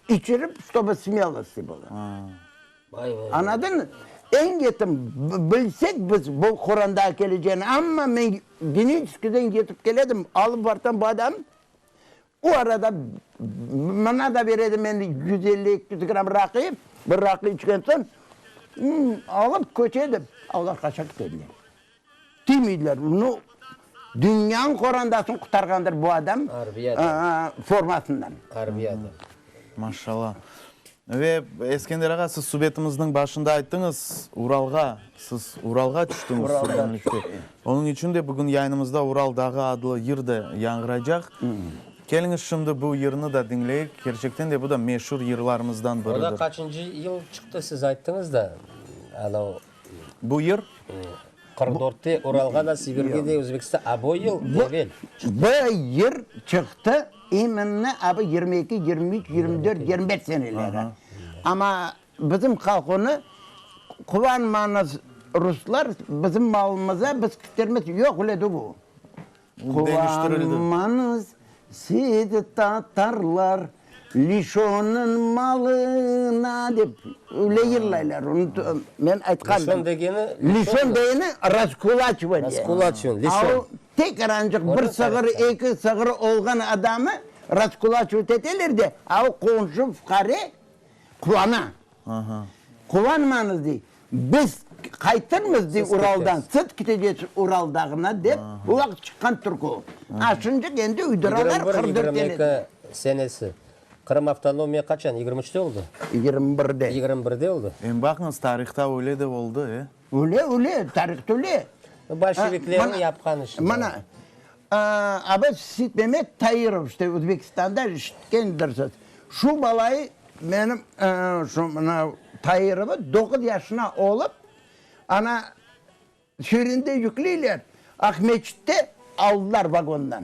içirip, ştobı smelosti было. Añladıñmı? Eñ etim, bilsek biz bu Qurandağa keleceğini, amma men Genическiden yetip keledim, alıp barsam bu adam, o arada mına da beredi men 150-200 gramm raqı, bir raqı içken soñ, alıp köçedim, olar qaça ketediler. Tiymeydiler. Nu, dünyanıñ qorandasını qurtarğandır bu adam formasından. Arbiy adam. Maşallah. Ve Eskender ağa, siz subetimizniñ başında ayttıñız, Uralğa, siz Uralğa tüştüñiz sürgünlikte. Onıñ içün de bugün yayınımızda Ural dağı adlı yır da yañğıraycaq. Keliñiz şimdi bu yırnı da diñleyik. Kerçekten de bu da meşur yırlarımızdan biridir. O da qaçıncı yıl çıqtı, siz ayttıñız da, anav. Bu yır? 44-te Uralğa da, Sibirge de, Özbekistan, a bu yıl evel çıqtı. Bu yır çıqtı iminno a bu 22, 23, 24, 25 seneleri. Amma bizim halq onı quvanmañız ruslar bizim malımıza biz kitermiz, yoq öyle degil. Quvanmañız siz tatarlar, Lişonıñ malına, dep öyle yırlaylar. Onı men aytqandım. Lişon degeni? Lişon degeni raskulaçivaniye. Raskulaçivaniye, lişon. A o tek arancıq bir sığır, eki sığır olğan adamı raskulaçivat eteler de, a o qonşu fuqare quvana. Quvanmañız, dey. Biz qaytırmız, dey, Uraldan, siz ketecesiz Ural dağına, dep, o vaqıt çıqqan türkü. A şimdi endi uyduralar, 44 21, 22 senesi. Qırım avtonomiya qaçan, 23-te oldı? 21-de. 21-de oldı. Em baqıñız, tarihta öyle de oldı, e? Öyle, öyle, tarihta öyle. Bolşeviklerniñ yapqan işi. Mana, aba Sitmemet Tairov, işte, Özbekistanda işitkendirsiz. Şu balayı menim, şu mına Tairovı doquz yaşına olıp, ana sürinde yükleyler, Aqmeçitte aldılar vagondan.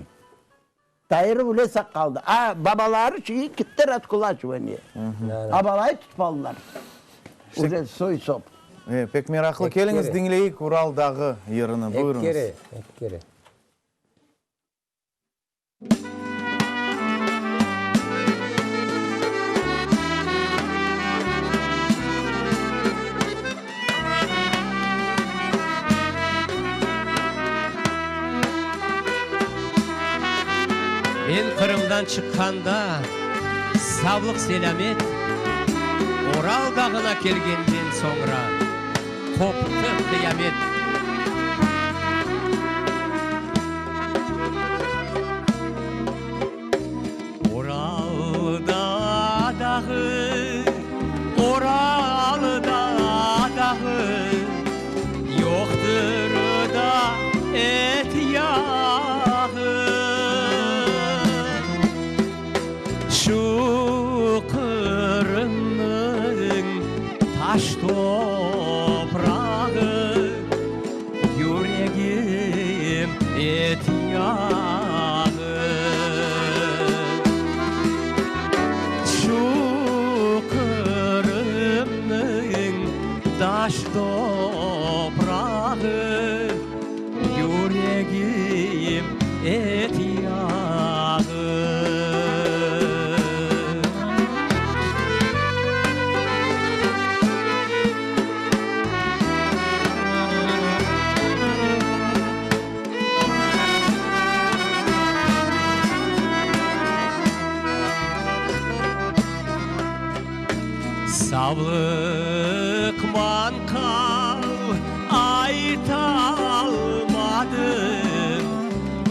Tairov öyle sağ qaldı. A babaları şeyi kitti raskulaçivaniye. Abalayı tutıp aldılar. Uje soy-sop. E, pek meraqlı. Keliñiz, diñleyik Ural dağı yırını. Buyurıñız. Eki kere, eki kere. Men Qırımdan çıqqanda savlıq-selâmet, Oral dağına kelgenden soñra qoptı qıyamet. Oral dağı, Oral dağı, Yoqtır da et yağı. Şu Qırımnıñ taş toprağı, Yüregim et yağı. Şu Qırımnıñ taş toprağı, Yüregim et yağı. Savlıqman qal aytalmadım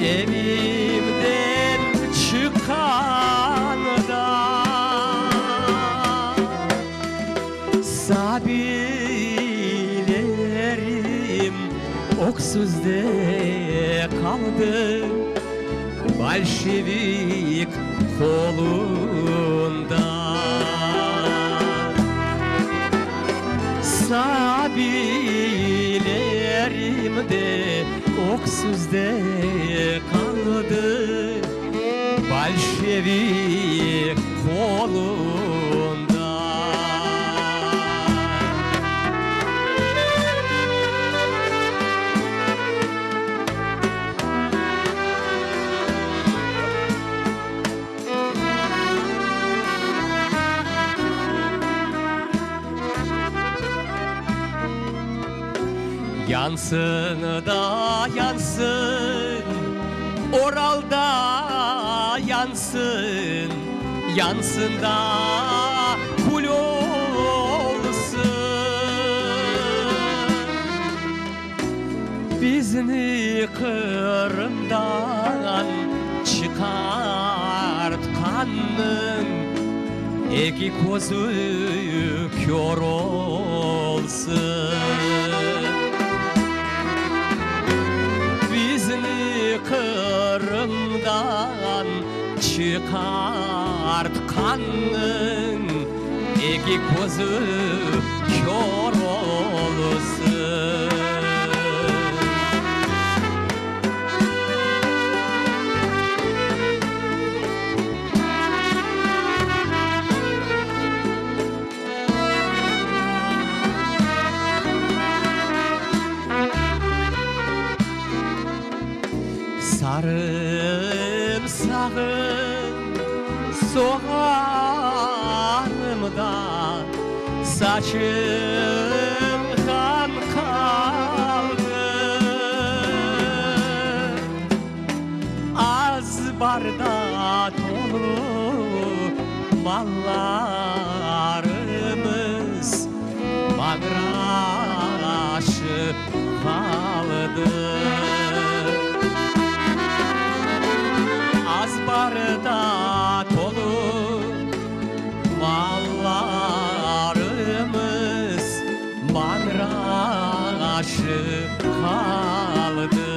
evimden çıqqanda. Sabiylerim öksüzde qaldı, Bolşevik qolunda. Sabiylerim de öksüzde qaldı, Bolşevik qolunda. Yansın da yansın, Oral da yansın, Yansın da kül olsun. Bizni Qırımdan çıqartqannıñ eki közü kör olsun. Bizni Qırımdan çıqartqannıñ eki közü kör olsun. Sarımsağım, soğanım da, saçım han qaldı. Azbarda tolu mallarımız Manraşıp qaldı. Azbarda tolu mallarımız Manraşıp qaldı.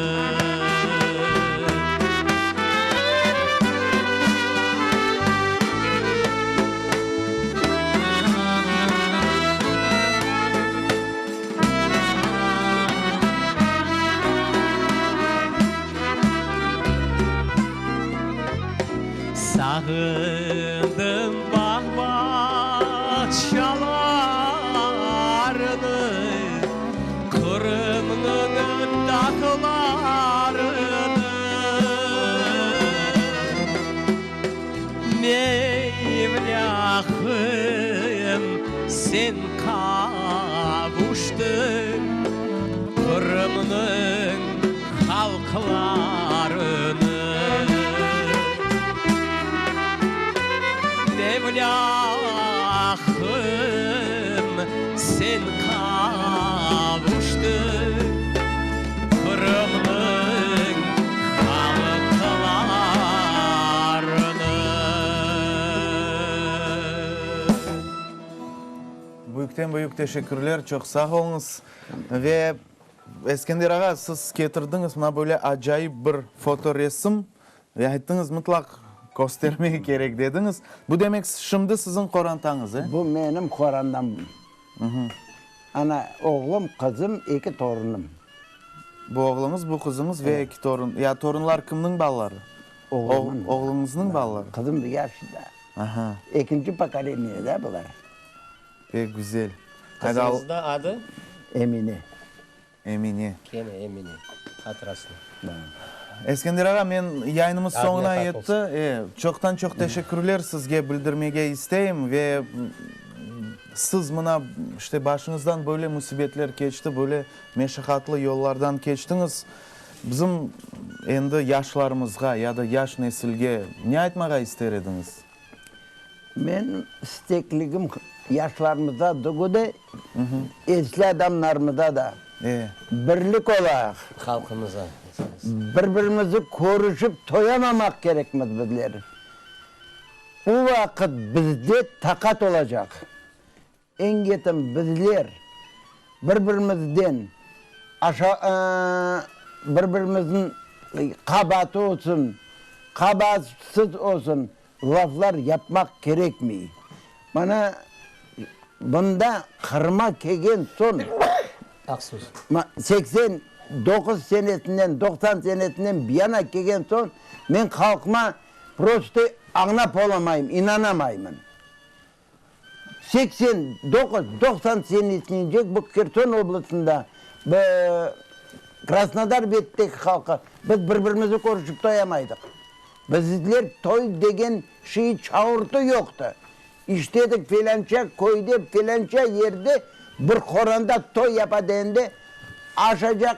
Sağındım bağ-bağçalarnı, Qırımnıñ dağlarını. Mevlâhım, sen qavuştır Qırımnıñ halqlarını. Mevlâhım, sen qavuştır Qırımnıñ halqlarını. Büyükten büyük teşekkürler, çoq sağ oluñız. Ve Eskender ağa, siz ketirdiñiz mına böyle acayip bir fotoresim ve ayttıñız, mıtlaq köstermek kerek dediñiz. Bu demek, şimdi siziñ qorantañız, e? Bu menim qorantam. Ana, oğlum, qızım, eki torunım. Bu oğluñız, bu qızıñız ve eki torun. Ya torunlar kimniñ balaları? Oğlumnıñ. Oğluñıznıñ balaları? Qızım yaşta. Aha. Ekinci pokoleniye da bular. Pek güzel. Qızıñıznıñ adı? Emine. Emine. Kene Emine. Hatırasına. Eskender ağa, men yayınımız soñuna yetti. E, çoqtan-çoq teşekkürler sizge bildirmege isteyim ve siz mına, işte, başıñızdan böyle müsibetler keçti, böyle meşaqatlı yollardan keçtiñiz. Bizim endi yaşlarımızğa ya da yaş nesilge ne aytmağa ister ediñiz? Menim istekligim yaşlarımıza dugul de, esli adamlarımıza da, birlik olayıq. Halqımıza. Bir-birimizi körüşip toyamamaq kerekmiz bizler. O vaqıt bizde taqat olacaq. Eñ yetim bizler bir-birimizden aşa bir-birimizniñ qabaatı olsun, qabaatsız olsun laflar yapmaq kerekmey. Mana bunda Qırıma kelgen soñ, 89 senesinden, 90 senesinden buyana kelgen soñ men halqıma prosto añlap olamayım, inanamayman. 89, 90 senesinecek bu Herson oblastında, bu Krasnodar betteki halqı, biz bir-birimizni körüşip toyamaydıq. Bizler toy degen şey çağırtı yoqtı. İştedik felânça köyde, felânça yerde bir qoranda toy yapa degende aşacaq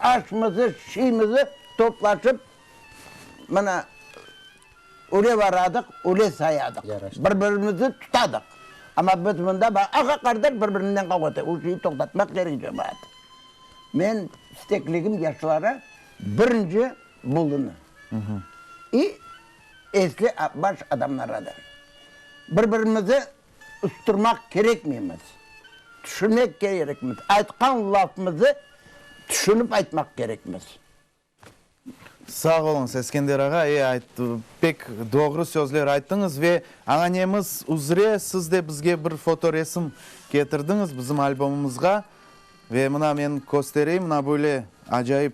aşımızı, şeyimizi toplaşıp, mına, Öyle varadıq, öyle sayadıq. Bir-birimizni tutadıq. Amma biz mında ağa-qardaş bir-birinden qavğa ete. O şeyni toqtatmaq kerek cemaat. Men istekligim yaşlara birinci bulunı. İ esli baş adamlara da. Bir-birimizi usturmaq kerekmeymiz. Tüşünmek kerekmiz. Aytqan lafımızı tüşünip aytmaq kerekmiz. Sağ oluñız, Eskender ağa, e, pek doğru sözler ayttıñız ve añanemiz üzre siz de bizge bir fotoresim ketirdiñiz bizim albomımızğa ve mına men köstereyim, mına böyle acayip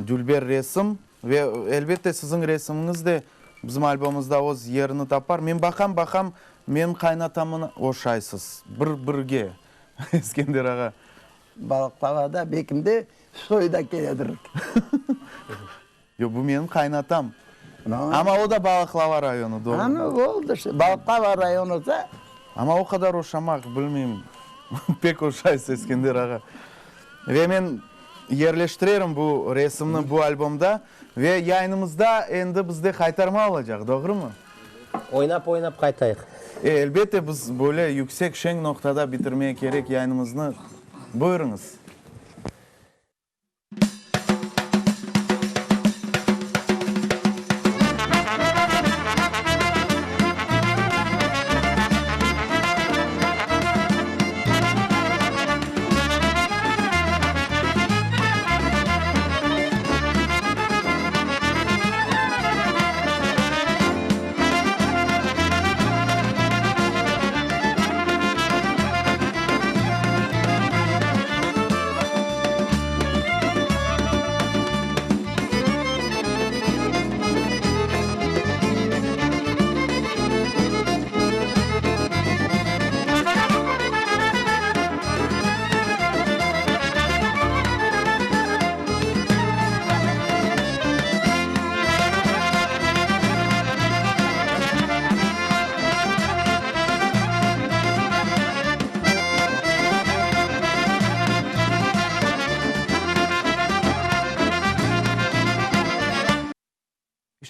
dülber resim ve elbette siziñ resimiñiz de bizim albomımızda öz yerini tapar. Men baqam, baqam, menim qaynatamına oşaysız, bir birge, Eskender ağa. Balıqlavada belkim de soy da keledir. Yoq, bu menim qaynatam. Amma o da Balıqlava rayonı, doğru. Anı, oldı işte. Balıqlava rayonı olsa. Amma o qadar oşamaq, bilmeyim, pek oşaysız, Eskender ağa. Ve men yerleştirerim bu resimni bu albomda. Ve yayınımızda endi bizde qaytarma olacaq, doğrumı? Oynap-oynap qaytayıq. E, elbette, biz böyle yüksek, şeñ noqtada bitirmeye kerek yayınımıznı. Buyurıñız.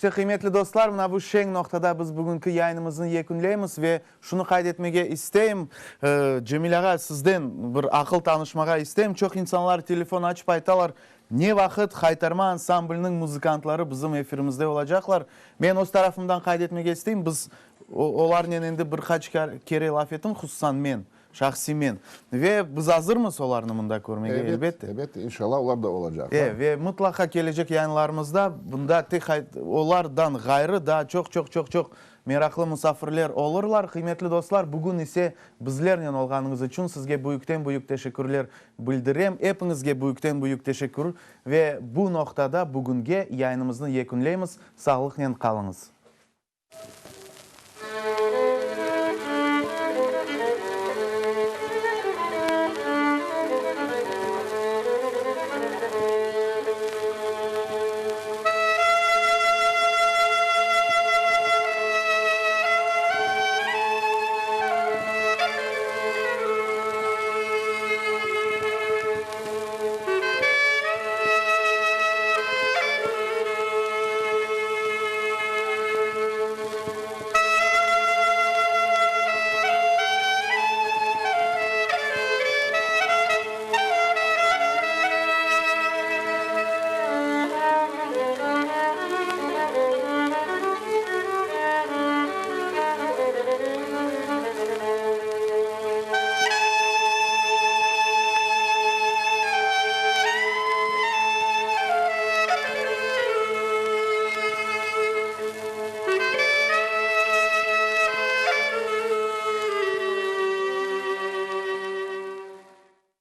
İşte, qıymetli dostlar, mına bu şeñ noqtada biz bugünki yayınımıznı yekünleymiz ve şunı qayd etmege isteyim, Cemil ağa, sizden bir aqıl tanışmağa isteyim. Çoq insanlar telefon açıp aytalar, Ne vaqıt Haytarma ansambliniñ muzıkantları bizim efirimizde olacaqlar? Men öz tarafımdan qayd etmege isteyim, biz olarnen endi bir qaç kere laf ettim, hususan men, şahsiy men. Ve biz azırmız olarnı mında körmege, elbette. Elbette, inşallah olar da olacaqlar. E, ve mıtlaqa kelecek yayınlarımızda bunda tek olardan ğayrı daa çoq-çoq-çoq-çoq Meraqlı musafirler olurlar. Qıymetli dostlar, bugün ise bizlernen olğanıñız içün sizge büyükten-büyük teşekkürler bildirem. Epiñizge büyükten-büyük teşekkür ve bu noqtada bugünge yayınımıznı yekünleymiz. Sağlıqnen qalıñız.